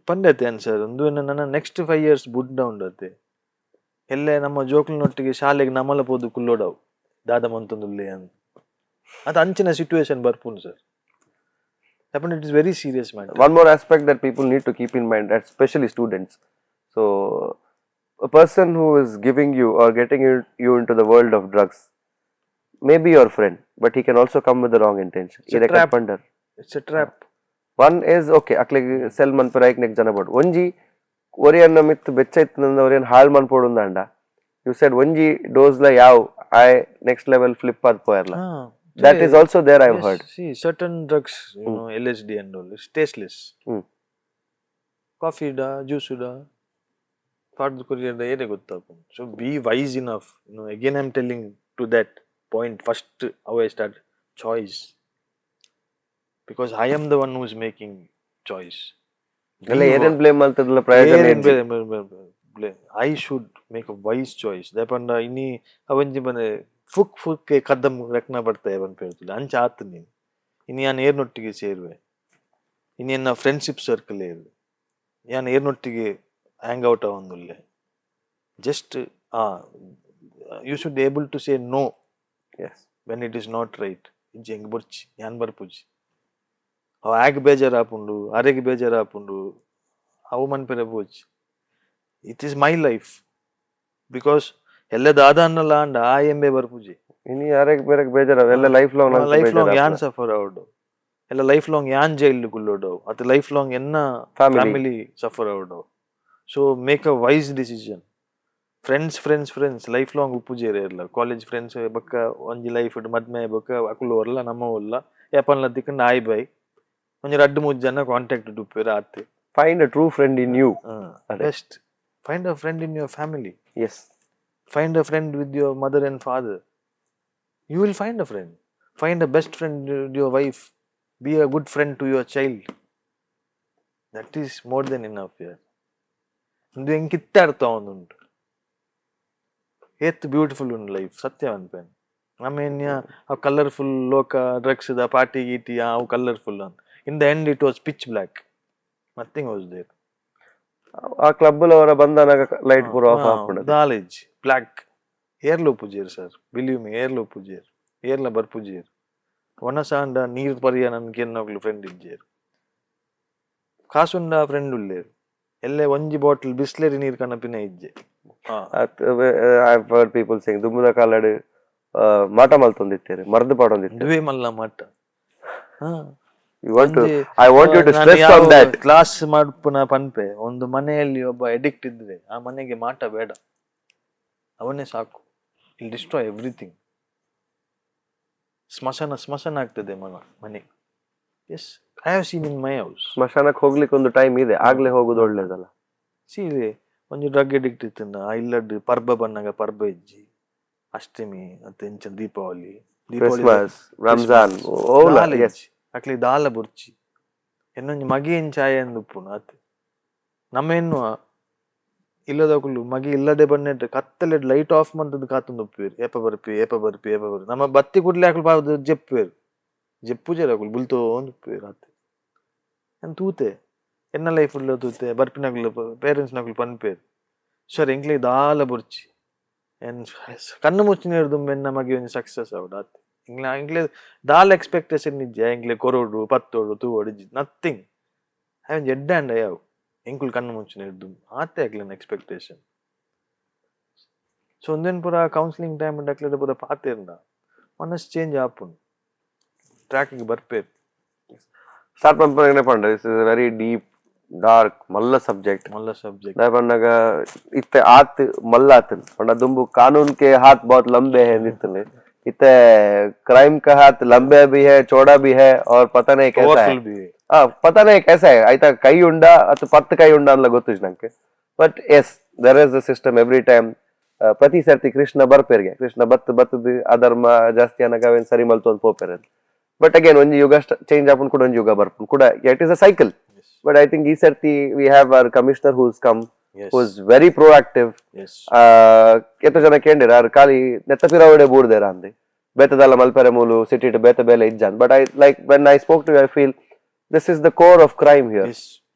ಪಂಡತೆ ಆನ್ಸರ್ ಒಂದು ನನ್ನ ನೆಕ್ಸ್ಟ್ 5 ಇಯರ್ಸ್ ಬುಡ್ಡ ಉಂಡತೆ. ಎಲ್ಲೆ ನಮ್ಮ ಜೋಕ್ಲಿನೊಟ್ಟಿಗೆ ಶಾಲೆಗೆ ನಮ್ಮಲ ಪೋದು ಕುಲ್ಲೋಡವು ದಾದ ಮಂತೊಂದುಲ್ಲೆ ಅಂತ. ಅದು ಅಂಚಿನ ಸಿಟುವೇಶನ್ ಬರ್ಪುಂಡು sir. Tapana it is very serious matter. One more aspect that people need to keep in mind, especially students. So a person who is giving you or getting you into the world of drugs may be your friend, but he can also come with the wrong intention. It's a ಇರೆ trap. ಕಟ್ಪಂಡರ್. It's a trap. One is okay, ಅಕ್ಲೆಗ್ cell ಮನ್ಪುರ ಐಕ್ neck ಜನ ಬೋಡು. ಒಂಜಿ ಒರಿಯನ್ನ ಮಿತ್ ಬೆಚ್ಚ ಇತ್ತು, ಒರಿಯನ್ ಹಾಳ್ ಮನ್ಪೊಡು ಅಂಡ. You said ಒಂಜಿ ಡೋಸ್ ಲ ಯಾವ I next level flip ಆದ್ ಪೋಯರ್ಲ. That is also there, I heard. See, certain drugs, LSD and all, it's tasteless. Coffee da, juice da, ಪಾಡ್ದು ಕೊರಿಯರ್ ಏನೇ ಗೊತ್ತಾಪುಂಡು. So be wise enough. Again, I am telling to that point first, how I start choice, because I am the one who is making choice. ಎಲ್ಲ ಏನೇನ್ blame ಮಾಡ್ತದಲ್ಲ ಪ್ರಯೋಜನ ಇಜ್ಜಿ. I should make a wise choice. ದಾಯೆಪಂಡ ಇನಿ ಅವಂಜಿ ಬನೆ Phuc Phuc ಕದ್ದಮ್ ರಕ್ನ ಬರ್ತಾಯ ಪನ್ಪೇರ್ತದೆ ಅಂಚ ಆತು. ನೀನು ಇನಿ ಯಾನ್ ಏರ್ನೊಟ್ಟಿಗೆ ಸೇರುವೆ, ಇನಿ ಎನ್ನ ಫ್ರೆಂಡ್ಶಿಪ್ ಸರ್ಕಲ್ ಏರು, ಯಾನ್ ಏರ್ನೊಟ್ಟಿಗೆ ಹ್ಯಾಂಗ್ ಔಟ್ ಆವೊಂದುಲ್ಲೆ. Just you should able to say no when it is not right. ಇಜ್ಜಿ ಎಂಕ್ ಬೊರ್ಚಿ, ಯಾನ್ ಬರ್ಪುಜಿ. ಅವು ಆಗ್ ಬೇಜಾರಾಪುಂಡು, ಅರೆಗ್ ಬೇಜಾರಾಪುಂಡು, ಅವು ಮನ್ಪೆರೆ ಬೋಚಿ. It is my life, because ಎಲ್ಲ ದಾದ ಅನ್ನಲ್ಲ ಅಂಡ ಆ ಎಂಬೆ ಬರ್ಪುಜಿ. ಇನಿ ಯಾರಿಗ್ ಬೇರೆ ಬೇಜಾರ ಎಲ್ಲ life long. Life long ಯಾನ್ ಸಫರ್ ಆವಡು, ಎಲ್ಲ ಲೈಫ್ ಲಾಂಗ್ ಯಾನ್ ಜೈಲ್ ಕುಲ್ಲೋಡು, ಅತ್ತ ಲೈಫ್ ಲಾಂಗ್ ಎನ್ನ family family suffer ಆವಡು. So make a wise decision. Friends, friends, friends life long ಉಪ್ಪುಜೇರೆ ಇರಲ್ಲ. ಕಾಲೇಜ್ ಫ್ರೆಂಡ್ಸ್ ಬೊಕ್ಕ ಒಂಜಿ ಲೈಫ್ ಮದ್ಮೆ ಬೊಕ್ಕ ಅಕುಲು ಒರ್ಲ ನಮ್ಮ ಒಲ್ಲ ಏಪನ್ಲ ತಿಕ್ಕಂಡು ಆಯ್ ಬೈ. ಒಂಜಿ ರಡ್ಡ್ ಮೂಜಿ ಜನ ಕಾಂಟ್ಯಾಕ್ಟ್ ಉಪ್ಪುವೆರ್ ಆತೆ. Find a true friend in you. ಅದೇ. Best, find a friend in your family. Find a friend with your mother and father, you will find a friend. Find a best friend with your wife, be a good friend to your child. That is more than enough here. ಒಂದು ಎಂಕ್ ಇತ್ತೆ ಅರ್ಥ ಆವೊಂದುಂಟು ಏತ್ beautiful ಉಂಡು life. ಸತ್ಯ ಪನ್ಪೇನ್. ನಮೇನ್ಯ ಆ colourful ಲೋಕ, drugs the party ಗೀಟಿ ಅವು ಕಲರ್ಫುಲ್ ಅಂತ. In the end it was pitch black, nothing was there. ಆ ಕ್ಲಬ್ ಅವರ ಬಂದನಾಗ ಲೈಟ್ ಪೂರ ಆಫ್ ಆಪುಂಡು. ನಾಲೆಜ್ ಬ್ಲ್ಯಾಕ್. ಏರ್ಲ ಉಪ್ಪುಜೇರ್ sir, believe me, ಏರ್ಲ ಉಪ್ಪುಜೇರ್, ಏರ್ಲ ಬರ್ಪುಜೇರ್. ವನಸಾಂಡ ನೀರ್ ಪರಿಯ ನನ್ಗೆ ಎನ್ನೋಗ್ಲು ಫ್ರೆಂಡ್ ಇಜ್ಜೇರ್. ಕಾಸುಂಡ ಫ್ರೆಂಡ್ ಉಲ್ಲೇರ್, ಎಲ್ಲೆ ಒಂಜಿ ಬಾಟಲ್ ಬಿಸ್ಲೇರಿ ನೀರ್ ಕನಪಿನ ಇಜ್ಜೆ. I heard people saying ದುಂಬುದ ಕಾಲಡ್ ಮಾಟ ಮಲ್ತೊಂದಿತ್ತೇರು, ಮರ್ದ್ ಪಾಡೊಂದಿತ್ತೇರು. ದುವೆ ಮಲ್ಲ ಮಾಟ. You want to I want you to stress on that. Class ಮಾಡ್ಪುನ ಪನ್ಪೆ, ಒಂದು ಮನೆಯಲ್ಲಿ ಒಬ್ಬ ಎಡಿಕ್ಟ್ ಇದ್ರೆ ಆ ಮನೆಗೆ ಮಾಟ ಬೇಡ, ಅವನೇ ಸಾಕು. ಇಲ್ ಡಿಸ್ಟ್ರಾಯ್ ಎವ್ರಿಥಿಂಗ್. ಸ್ಮಶಾನ ಸ್ಮಶಾನ ಆಗ್ತದೆ ಮನ ಮನೆ. Yes, I have seen in my house. ಸ್ಮಶಾನಕ್ಕೆ ಹೋಗ್ಲಿಕ್ಕೆ ಒಂದು ಟೈಮ್ ಇದೆ, ಆಗ್ಲೇ ಹೋಗುದು ಒಳ್ಳೇದಲ್ಲ. ಸಿ, ಒಂಜಿ ಡ್ರಗ್ ಎಡಿಕ್ಟ್ ಇತ್ತಂಡ ಆ ಇಲ್ಲಡ್ ಪರ್ಬ ಬನ್ನಗ ಪರ್ಬ ಇಜ್ಜಿ, ಅಷ್ಟಮಿ ಅತ್ತೆ ಇಂಚ ದೀಪಾವಳಿ, ದೀಪಾವಳಿ, ಕ್ರಿಸ್ಮಸ್, ರಂಜಾನ್ ಓಲ. ದಾಲ ಎಸ್. ಇಜ್ಜಿ. ಅಕ್ಲಿ ದಾಲ ಬುರ್ಚಿ ಎನ್ನೊಂಜಿ ಮಗೆ ಛಾಯೆ ಉಪ್ಪುನು ಆತೆ. ನಮ್ಮ ಎನ್ನುವ ಇಲ್ಲದಕುಲು ಮಗೆ ಇಲ್ಲದೆ ಬನ್ನೆಟ್ ಕತ್ತಲೆಡ್ ಲೈಟ್ ಆಫ್ ಮಂತದ್ದು ಕಾತೊಂದು ಉಪ್ಪುವೆರ್, ಏಪ ಬರ್ಪಿ, ಏಪ ಬರ್ಪಿ, ಏಪ ಬರ್ಪಿ. ನಮ್ಮ ಬತ್ತಿ ಕೂಡ್ಲೆ ಅಕುಲು ಪಾದ ಜೆಪ್ಪುವೆರ್, ಜೆಪ್ಪುಜೆರ್ ಅಕುಲು, ಬುಲ್ತೋಂದು ಉಪ್ಪುವೆರ್ ಆತೆ. ಯಾನ್ ತೂತೆ, ಎನ್ನ ಲೈಫ್ ಉಲ್ಲ ತೂತೆ. ಬರ್ಪಿನಕುಲು ಪೇರೆಂಟ್ಸ್ ನಕುಲು ಪನ್ಪೇರ್, ಸರ್ ಎಂಕ್ಲೆ ದಾಲ ಬೊರ್ಚಿ, ಎನ್ ಕಣ್ಣು ಮುಚ್ಚಿನ ದುಂಬು ಎನ್ನ ಮಗೆ ಒಂಜಿ ಸಕ್ಸಸ್ ಆವಡ್ ಆತೆ. ಎಂಕ್ಲೆ ಎಂಕ್ಲೆ ದಾಲ ಎಕ್ಸ್ಪೆಕ್ಟೇಷನ್ ಇಜ್ಜಿ. ಎಂಕ್ಲೆ ಕೊರೊಡು ಪತ್ತೋಡು ತೂವೊಡು ಇಜ್ಜಿ, ನಥಿಂಗ್. ಒಂಜಿ ಎಡ್ಡೆ ಅಂಡ ಯಾವು ಎಂಕುಲು ಕಣ್ಣು ಮುಚ್ಚಿನ ದುಂಬು ಆತೆ ಅಕ್ಲೆನ ಎಕ್ಸ್ಪೆಕ್ಟೇಷನ್. ಸೊ ಒಂದೇನ್ ಪೂರ ಕೌನ್ಸಿಲಿಂಗ್ ಟೈಮ್ ಅಕ್ಲೆಡ ಪೂರ ಪಾತೆರ್ಂಡ ಮನಸ್ ಚೇಂಜ್ ಆಪುಂಡು, ಟ್ರ್ಯಾಕಿಗೆ ಬರ್ಪೇರು. ಸ್ಟಾರ್ಟ್ ಪನ್ಪುನ ಪಂಡ, this is very deep Dark ಮಲ್ಲ ಸಬ್ಜೆಕ್ಟ್. ಮಲ್ಲ ಸಬ್ಜೆಕ್ಟ್. ಪನ್ನಗ ಇತ್ತೆ ಆತ್ ಮಲ್ಲ ಆತನ್ ಪಂಡ ದುಂಬು कानून के हाथ बहुत लंबे है नित्तने, इत्ते क्राइम का हाथ लंबे भी है, चौड़ा भी है और पता नहीं कैसा है. Powerful B. ಆ, ಪता नहीं कैसा है. ಆಯ್ತಾ, ಕೈ ಉಂಡ ಅಥವಾ ಪತ್ತು ಕೈ ಉಂಡ ಅನ್ಲ ಗೊತ್ತಿಜ್ ನಂಗೆ. But yes, there is a system every time. ಪ್ರತಿ ಸರ್ತಿ ಕೃಷ್ಣ ಬರ್ಪೇರ್ಗೆ, ಕೃಷ್ಣ ಬತ್ ಬತ್ತದ ಅಧರ್ಮ ಜಾಸ್ತಿ ಅನಗ ಅವೇನ್ ಸರಿ ಮಲ್ತೊಂದು ಪೋಪೆರ್. ಬಟ್ ಅಗೇನ್ ಒಂಜಿ ಯುಗ ಚೇಂಜ್ ಆಪುನ್ ಕೂಡ ಒಂಜಿ ಯುಗ ಬರ್ಪುನ್ ಕೂಡ. It is a cycle. But I think ಈ ಸರ್ತಿ we have our commissioner who's come, who's very proactive. ಏತೋ ಜನ ಕೇಂಡಿರ ಆರ್ ಖಾಲಿ ನೆತ್ತ ಪಿರವಡೆ ಬೂರ್ದೇರ ಅಂದೆ, ಬೇತದಲ್ಲ ಮಲ್ಪೆರೆ ಮೂಲು ಸಿಟಿ ಬೇತ ಬೇಲೆ ಇಜ್ಜಾನ್. But I like, when I spoke to, I feel this is the core of crime here.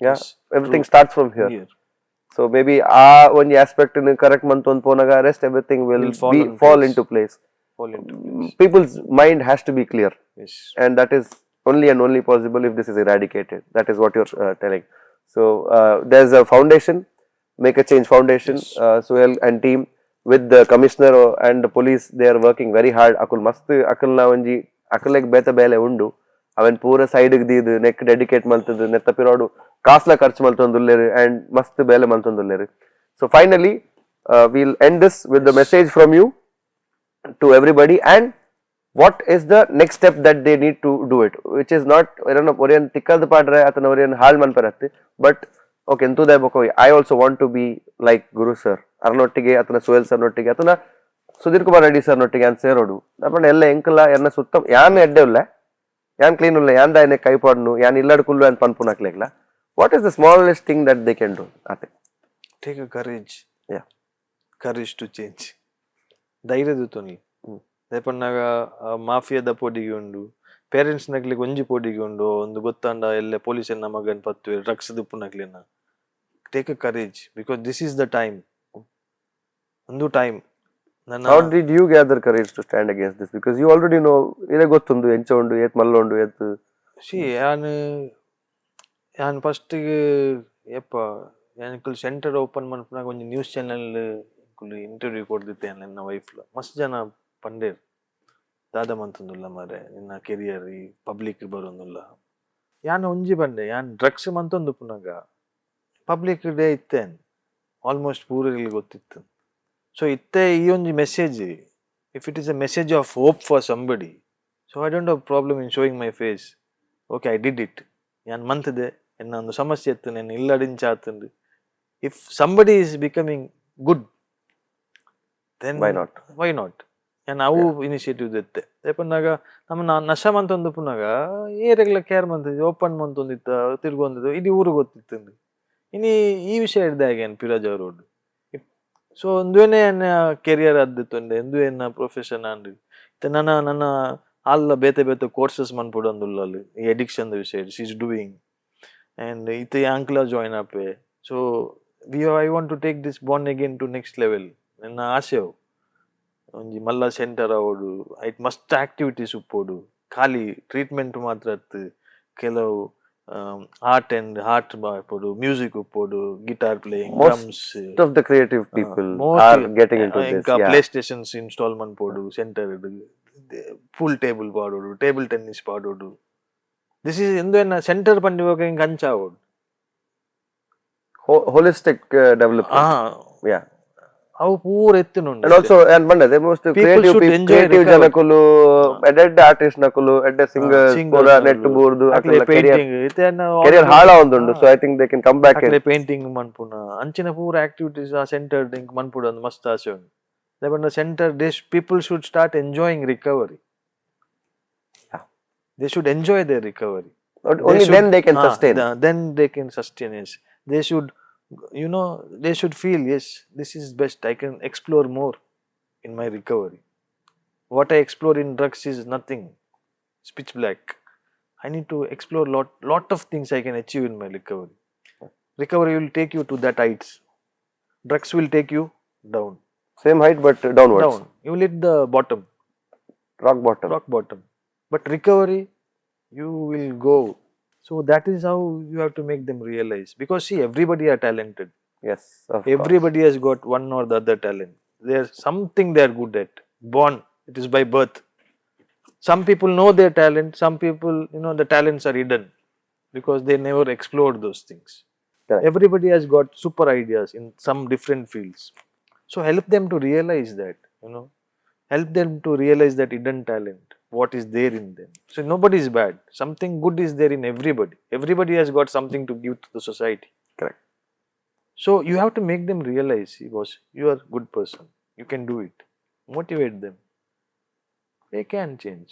Yeah, everything starts from here. So maybe ಆ ಒಂಜಿ ಆಸ್ಪೆಕ್ಟ್ ಕರೆಕ್ಟ್ ಮಂತೊಂದು ಪೋನಾಗ rest everything will Will fall B in fall place. Into place. Fall into place. People's mind has to be clear and that is only and only possible if this is eradicated. That is what you're telling. So there's a foundation, Make a Change Foundation. Suhail and team with the commissioner and the police, they are working very hard. ಅಕುಲ್ ಮಸ್ತ್ ಅಕಲ್ನ ಒಂಜಿ ಅಕಲೆಗ್ ಬೇತ ಬೇಲೆ ಉಂಡು, ಅವನ್ ಪೂರ side ದೀದ್ ನೆಕ್ dedicate ಮಲ್ತದ್ ನೆತ್ತ ಪಿರೋಡು ಕಾಸ್ಲ ಖರ್ಚು ಮಲ್ತೊಂದುಲ್ಲೆರ್ ಅಂಡ್ ಮಸ್ತ್ ಬೇಲೆ ಮಲ್ತೊಂದುಲ್ಲೆರ್. So finally, we'll end this with the message from you to everybody and what is the next step that they need to do it, which is not ಒರಿಯನ್ ಒರಿಯನ್ ತಿಕ್ಕದ ಪಾಡ್ರೆ ಅತನ ಒರಿಯನ್ ಹಾಳ್ ಮನ್ಪರತ್ತೆ. ಬಟ್ ಓಕೆ, ಎಂತೂದಾಯ್ ಬೊಕ I also want to be like Guru sir ಅರ್ನೊಟ್ಟಿಗೆ ಅತನ Suhail sir ನೊಟ್ಟಿಗೆ ಅತನ Sudhir Kumar Reddy sir ನೊಟ್ಟಿಗೆ ಅಂತ ಸೇರೋಡು ಅಪ್ಪಣ ಎಲ್ಲ ಎಂಕಲ ಎನ್ನ ಸುತ್ತ ಯಾನ್ ಎಡ್ಡೆ ಉಲ್ಲ, ಯಾನ್ ಕ್ಲೀನ್ ಉಲ್ಲ, ಯಾನ್ ದಾಯನೆ ಕೈ ಪಾಡ್ನು, ಯಾನ್ ಇಲ್ಲಡ್ ಕುಲ್ಲು ಅಂತ ಪನ್ಪುನಕ್ಲೆಗ್ಲ what is the smallest thing that they can do ಆತೆ? Take a courage. Courage to change. ಧೈರ್ಯ ದೂತೊನ್ಲಿ. ಪನ್ನಗ ಮಾಫಿಯಾದ ಪೋಡಿಗೆ ಉಂಡು, ಪೇರೆಂಟ್ಸ್ ನಕ್ಲಿಗೆ ಒಂಜಿ ಪೋಡಿಗೆ ಉಂಡು, ಒಂದು ಗೊತ್ತಾಂಡ ಎಲ್ಲೆ ಪೊಲೀಸ್ ಮಗನ್ ಪತ್ತು ಡ್ರಗ್ಸ್ ದುಪ್ಪುನಕ್ಲೆನ. Take a courage because this is the time. ಒಂದು ಟೈಮ್ ನನ್ನ How did you gather courage to stand against this? Because you already know, ಇದೇ ಗೊತ್ತುಂಡು ಎಂಚ ಉಂಡು, ಏತ್ ಮಲ್ಲ ಉಂಡು ಏತ್. ಸಿ, ಯಾನ್ ಯಾನ್ ಫಸ್ಟಿಗೆ ಯಪ್ಪ ಯಾನ್ ಸೆಂಟರ್ ಓಪನ್ ಮನ್ಪುನಾಗ ಒಂಜಿ ನ್ಯೂಸ್ ಚಾನೆಲ್ ಇಂಟರ್ವ್ಯೂ ಕೊಡ್ದಿತ್ತೆ. ನನ್ನ ವೈಫ್ ಮಸ್ತ್ ಜನ ಪಂಡೇರ್, ದಾದ ಮಂತೊಂದುಲ್ಲ ಮಾರೆ, ನಿನ್ನ ಕೆರಿಯರ್ ಈ ಪಬ್ಲಿಕ್ ಬರೋಂದುಲ್ಲ. ಯಾನ್ ಒಂಜಿ ಪಂಡೆ, ಯಾನ್ ಡ್ರಗ್ಸ್ ಮಂತೊಂದುಪ್ಪುನಾಗ ಪಬ್ಲಿಕ್ ಡೇ ಇತ್ತೇನ್ ಆಲ್ಮೋಸ್ಟ್ ಪೂರೆಗ್ಲ ಗೊತ್ತಿತ್ತು. ಸೊ ಇತ್ತೆ ಈ ಒಂಜಿ message, if it is a message of hope for somebody, so I don't have problem in showing my face. Okay, I did it, ಯಾನ್ ಮಂತ್ದೆ, ಎನ್ನ ಒಂದು ಸಮಸ್ಯೆ ಇತ್ತು, ನೆನ್ ಇಲ್ಲಡಿಂಚ ಆತುಂಡು. If somebody is becoming good, then Why not? Why not? ಯಾನ್ ಅವು initiative ದೆತ್ತೆ. ಪನ್ನಾಗ ನಮ್ಮ ನಶ ಮಂತೊಂದು ಪುನಗ ಏರೆಗ್ಲ care ಮಂತಿದ್ದೆ, open ಮಂತೊಂದಿತ್ತ, ತಿರ್ಗೊಂದಿದ್ದು ಇಡೀ ಊರು ಗೊತ್ತಿತ್ತು. ಇನಿ ಈ ವಿಷಯ ಹಿಡ್ದೆ ಹಾಗೆ ಪಿರಾಜ ರೋಡ್. ಸೊ ಒಂದುವೇನೆ ಎನ್ನ ಕೆರಿಯರ್ ಅದ್ದಿತ್ತುಂಡೆ, ಒಂದುವೆ ಎನ್ನ ಪ್ರೊಫೆಷನ್ ಅಂಡ್ ಇತ್ತೆ ನನ್ನ ನನ್ನ ಅಲ್ಲ ಬೇತೆ ಬೇತೆ ಕೋರ್ಸಸ್ ಮನ್ಪುಡೊಂದುಲ್ಲ ಈ ಅಡಿಕ್ಷನ್ ವಿಷಯ she is doing and ಇತ್ತೆ ಯಾಂಕ್ಲ ಜಾಯಿನ್ ಆಪೆ. So we I want to take this Born Again to next level. ನನ್ನ ಆಸೆ ಅವು ಒಂಜಿ ಮಲ್ಲ ಸೆಂಟರ್ ಆವೊಡು, ಐಟ್ ಮಸ್ತ್ ಆಕ್ಟಿವಿಟೀಸ್ ಉಪ್ಪೊಡು. ಖಾಲಿ ಟ್ರೀಟ್ಮೆಂಟ್ ಮಾತ್ರ ಅತ್ತು, ಕೆಲವು art and art ಉಪ್ಪೊಡು, ಮ್ಯೂಸಿಕ್ ಉಪ್ಪೊಡು, guitar playing, Most drums. Of the creative people are getting into this. ఇంకా play stations install ಮನ್ಪೊಡು centre, pool table ಪಾಡೋಡು, table tennis ಪಾಡೋಡು. This is ಎಂದು ಸೆಂಟರ್ ಪಂಡಿವಾಗ ಇಂಕ ಅಂಚ ಆವೊಡು. Holistic development. ಅವು ಪೂರ ಎತ್ತುನುಂಡು. And also, and ಬಂಡ the most People creative should people, enjoy creative recovery. ಜನಕುಲು, ಎಡ್ಡೆಡ್ಡೆ artist ನಕುಲು, ಎಡ್ಡೆ singers ಪೂರ ನೆಟ್ ಬೂರ್ದು ಅಕ್ಲೆ ಕೆರಿಯರ್ ಪೇಂಟಿಂಗ್ ಕೆರಿಯರ್ ಹಾಳ ಒಂದುಂಡು. So I think they can come back. ಅಕ್ಲೆ painting ಮನ್ಪುನ ಅಂಚಿನ ಪೂರ ಆಕ್ಟಿವಿಟೀಸ್ ಆ ಸೆಂಟರ್ ಇಂಕ್ ಮನ್ಪುಡು ಒಂದು ಮಸ್ತ್ ಆಸೆ ಉಂಡು. ದಾಯೆ center, this people should start enjoying recovery. They should enjoy their recovery. Only then they can sustain. Then they can sustain, yes. They should feel, yes, this is best, I can explore more in my recovery. What I explore in drugs is nothing, it's pitch black. I need to explore lot of things I can achieve in my recovery. Recovery will take you to that heights. Drugs will take you down. Same height but downwards. Down, you will hit the bottom. Rock bottom. Rock bottom. But recovery, you will go. So that is how you have to make them realize, because see, everybody are talented. Yes. Everybody has got one or the other talent. There's something they are good at, born, it is by birth. Some people know their talent, some people, the talents are hidden because they never explored those things. Correct. Everybody has got super ideas in some different fields. So help them to realize that, help them to realize that hidden talent, what is there in them. So nobody is bad. Something good is there in everybody. Everybody has got something to give to the society. Correct. So you have to make them realize, "See, boss, you are good person, you can do it." Motivate them. They can change.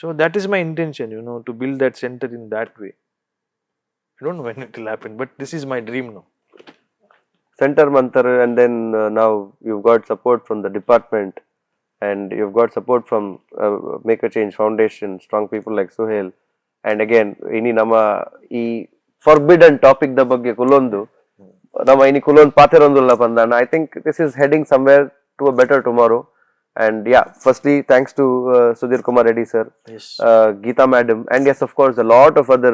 So that is my intention, to build that center in that way. I don't know when it will happen, but this is my dream now. Center Mantar, and then now you've got support from the department and you've got support from Make a Change Foundation, strong people like Suhail. And again, ಇನಿ ನಮ್ಮ ಈ forbidden topic the ಬಗ್ಗೆ ಕುಲೊಂದು ನಮ್ಮ ಇನಿ ಕುಲೊಂದು ಪಾತೆರೊಂದುಲ್ಲ ಪಂದಾನ, I think this is heading somewhere to a better tomorrow. And yeah, firstly, thanks to Sudhir Kumar Reddy sir, Geeta madam, and yes, of course, a lot of other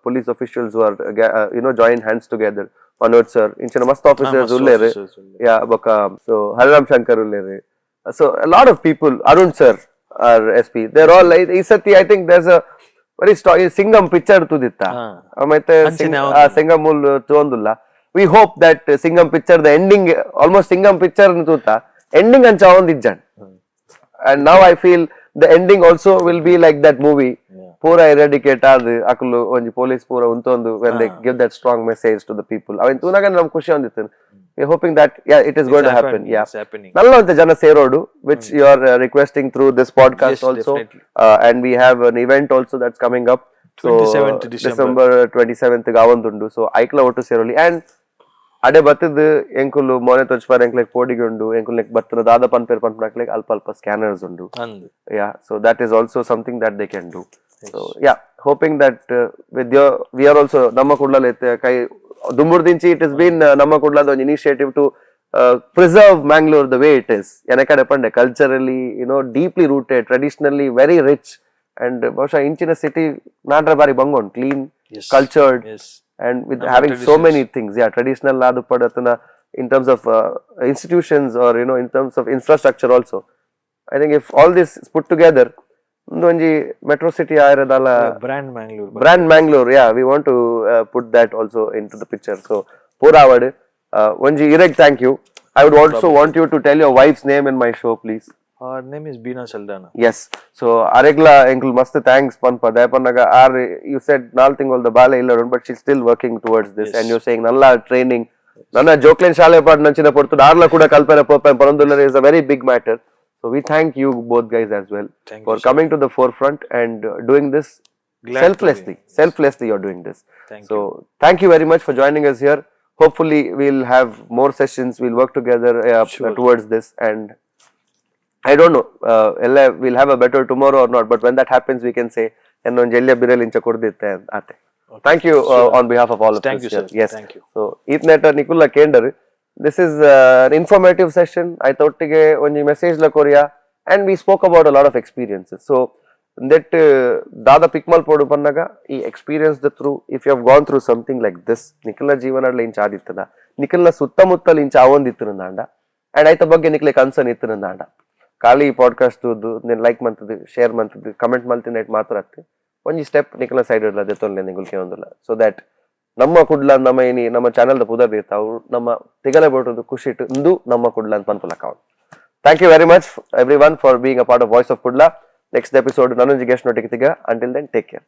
police officials who are join hands together. Manoj sir, ಇಂಚಿನ ಮಸ್ತ್ officers ಉಲ್ಲೇರು. ಯಾ, ಬೊಕ so Hariram Shankar ಉಲ್ಲೇರು. So lot of people, Arun sir, our SP, they're all. ಈ ಸತಿ I think there's a very strong Singham picture ತೂದಿತ್ತ ಮತ್ತೆ ಅಂಚನೆ. Singam ಮುಲ್ ತೂವೊಂದುಲ್ಲ. We hope that Singham picture, the ending, almost Singham picture ತೂತ ending ಅಂಚ ಆವೊಂದಿಜ್ಜಂಡ್, and now I feel the ending also will be like that movie. ಪೂರ eradicate ಆದ್ ಅಕುಲು ಒಂಜಿ police ಪೂರ ಉಂತೊಂದು, when they give that strong message to the people, ಅವೆನ್ ತೂನಾಗ ನಮ್ ಖುಷಿ ಒಂದಿತ್ತು. We hoping that, yeah, it is going to happen, yeah. It's happening. ನಲ್ಲ ಒಂತೆ ಜನ ಸೇರೋಡು, which you are requesting through this podcast Yes, also. Definitely. And we have an event also that's coming up, so 27th December. December 27th ಆವೊಂದುಂಡು. So ಐಕ್ಲ ಒಟ್ಟು ಸೇರೋಲಿ. And ಅಡೆ ಬತ್ತದ್ ಎಂಕುಲು ಮೋನೆ ತೊಚ್ಪಾರ್ ಎಂಕ್ಲೆಗ್ ಪೋಡಿಗೆ ಉಂಡು. ಎಂಕುಲ್ ಬತ್ತದ ದಾದ ಪನ್ಪೇರ್ ಪನ್ಪುನಕ್ಲೆಗ್ ಅಲ್ಪ ಅಲ್ಪ ಸ್ಕ್ಯಾನರ್ಸ್ ಉಂಡು. ಅಂದ್. Yeah, so that is also something that they can do. So yeah, hoping that with your, we are also ನಮ್ಮ ಕುಡ್ಲಲ್ಲಿ ಕೈ ದುಂಬುರ್ದಿಂಚಿ it is been ನಮ್ಮ ಕುಡ್ಲದ ಒಂದು initiative to preserve Mangalore the way it is. ಎನಕಡೆ Pande, culturally deeply rooted, traditionally very rich, and ಬಹುಶಃ ಇಂಚಿನ city ನಾಡ್ರ ಬಾರಿ ಬಂಗೊಂಡ್ clean, cultured, and with ನಮ್ಮ having so traditions. Many things, yeah, traditional ಆದುಪ್ಪಡ್ ಅತನ in terms of institutions or in terms of infrastructure also. I think if all this is put together, ಒಂಜಿ metro city ಆಯಿರದಲ್ಲ. Brand Mangalore. Brand Mangalore, yeah, we want to put that also into the picture. So ಪೂರಾವಡ್ ಒಂಜಿ ಇರೆಗ್ thank you. I would also want you to tell your wife's name in my show, please. Her name is Beena Saldana. S, so ಅರೆಗ್ಲ ಎಂಕುಲ್ ಮಸ್ತ್ thanks ಪನ್ಪ. ದಯಪನ್ನಗ are you said ನಾಲ್ ತಿಂಗಳದ ಬಾಲೆ ಇಲ್ಲ, but she still working towards this. And you saying Nalla training ನನ್ನ ಜೋಕ್ಲೆನ್ ಶಾಲೆ ಪಾಡ್ ನಂಚಿನ ಪೊರ್ತು ಆರ್ಲ ಕೂಡ ಕಲ್ಪನೆ ಪೋಪೆ ಪರೊಂದುಲ್ಲರ್ is a very big matter. So we thank you both guys as well Thank for you, sir. Coming to the forefront and doing this. Glad to be. Selflessly, selflessly you're doing this. Thank So you. Thank you very much for joining us here. Hopefully we'll have more sessions, we'll work together towards this, and I don't know ಎಲ್ಲ we'll have a better tomorrow or not, but when that happens, we can say എന്നೊಂದು ಎಲ್ಲಿಯ ಬಿರಲ್ ಇಂಚ ಕೊಡ್ದಿತ್ತೆ ಆತೆ. Thank you on behalf of all. Thank you, sir. S. Thank you. So ಈತ್ನೇಟ ನಿಕುಲ್ಲ ಕೇಂಡರ್, this is informative session. ಐತೊಟ್ಟಿಗೆ ಒಂಜಿ message ಲ Korea, and we spoke about a lot of experiences. So that ದಾದ ಪಿಕ್ ಮಲ್ಪೊಡು ಪನ್ನಗ ಈ experience the through, if you have gone through something like this, ನಿಖಲ್ನ ಜೀವನಡ್ಲ ಇಂಚ ಆದಿತ್ತದ, ನಿಖಲ್ನ ಸುತ್ತಮುತ್ತಲ ಇಂಚ ಆವೊಂದಿತ್ತಿರಂದಾಂಡ, ಅಂಡ್ ಐತ ಬಗ್ಗೆ ನಿಕ್ಲೆ ಕನ್ಸರ್ನ್ ಇತ್ತಿರಂದಾಂಡ, ಖಾಲಿ ಪಾಡ್ಕಾಸ್ಟ್ ಲೈಕ್ ಮಂತದ್ದು, ಶೇರ್ ಮಂತದ್ದು, ಕಮೆಂಟ್ ಮಲ್ತಿನ ಮಾತ್ರ ಅತ್ತೆ, ಒಂಜಿ ಸ್ಟೆಪ್ ನಿಖಲ್ನ ಸೈಡ್ ಇಡ್ಲ ದೆತ್ತೊನ್ಲೆ ನಿಗುಲ್ ಕೇಳೊಂದಿಲ್ಲ. ಸೊ that ನಮ್ಮ ಕುಡ್ಲ, ನಮ್ಮ ಏನಿ ನಮ್ಮ ಚಾನೆಲ್ ದ ಪುದರ್ ಇರ್ತ ಅವ್ರು ನಮ್ಮ ತಿಗಲೆ ಬೋಟದು ಖುಷಿ ಇಟ್ಟು ಇಂದು ನಮ್ಮ ಕುಡ್ಲ ಅಂತ ಪನ್ಪುಲಕ. Thank you very much, everyone, for being a part of Voice of Kudla. Next episode ನಾನೊಂಜಿ guest ನೋಟಿಗೆ ತಿಗ. Until then, take care.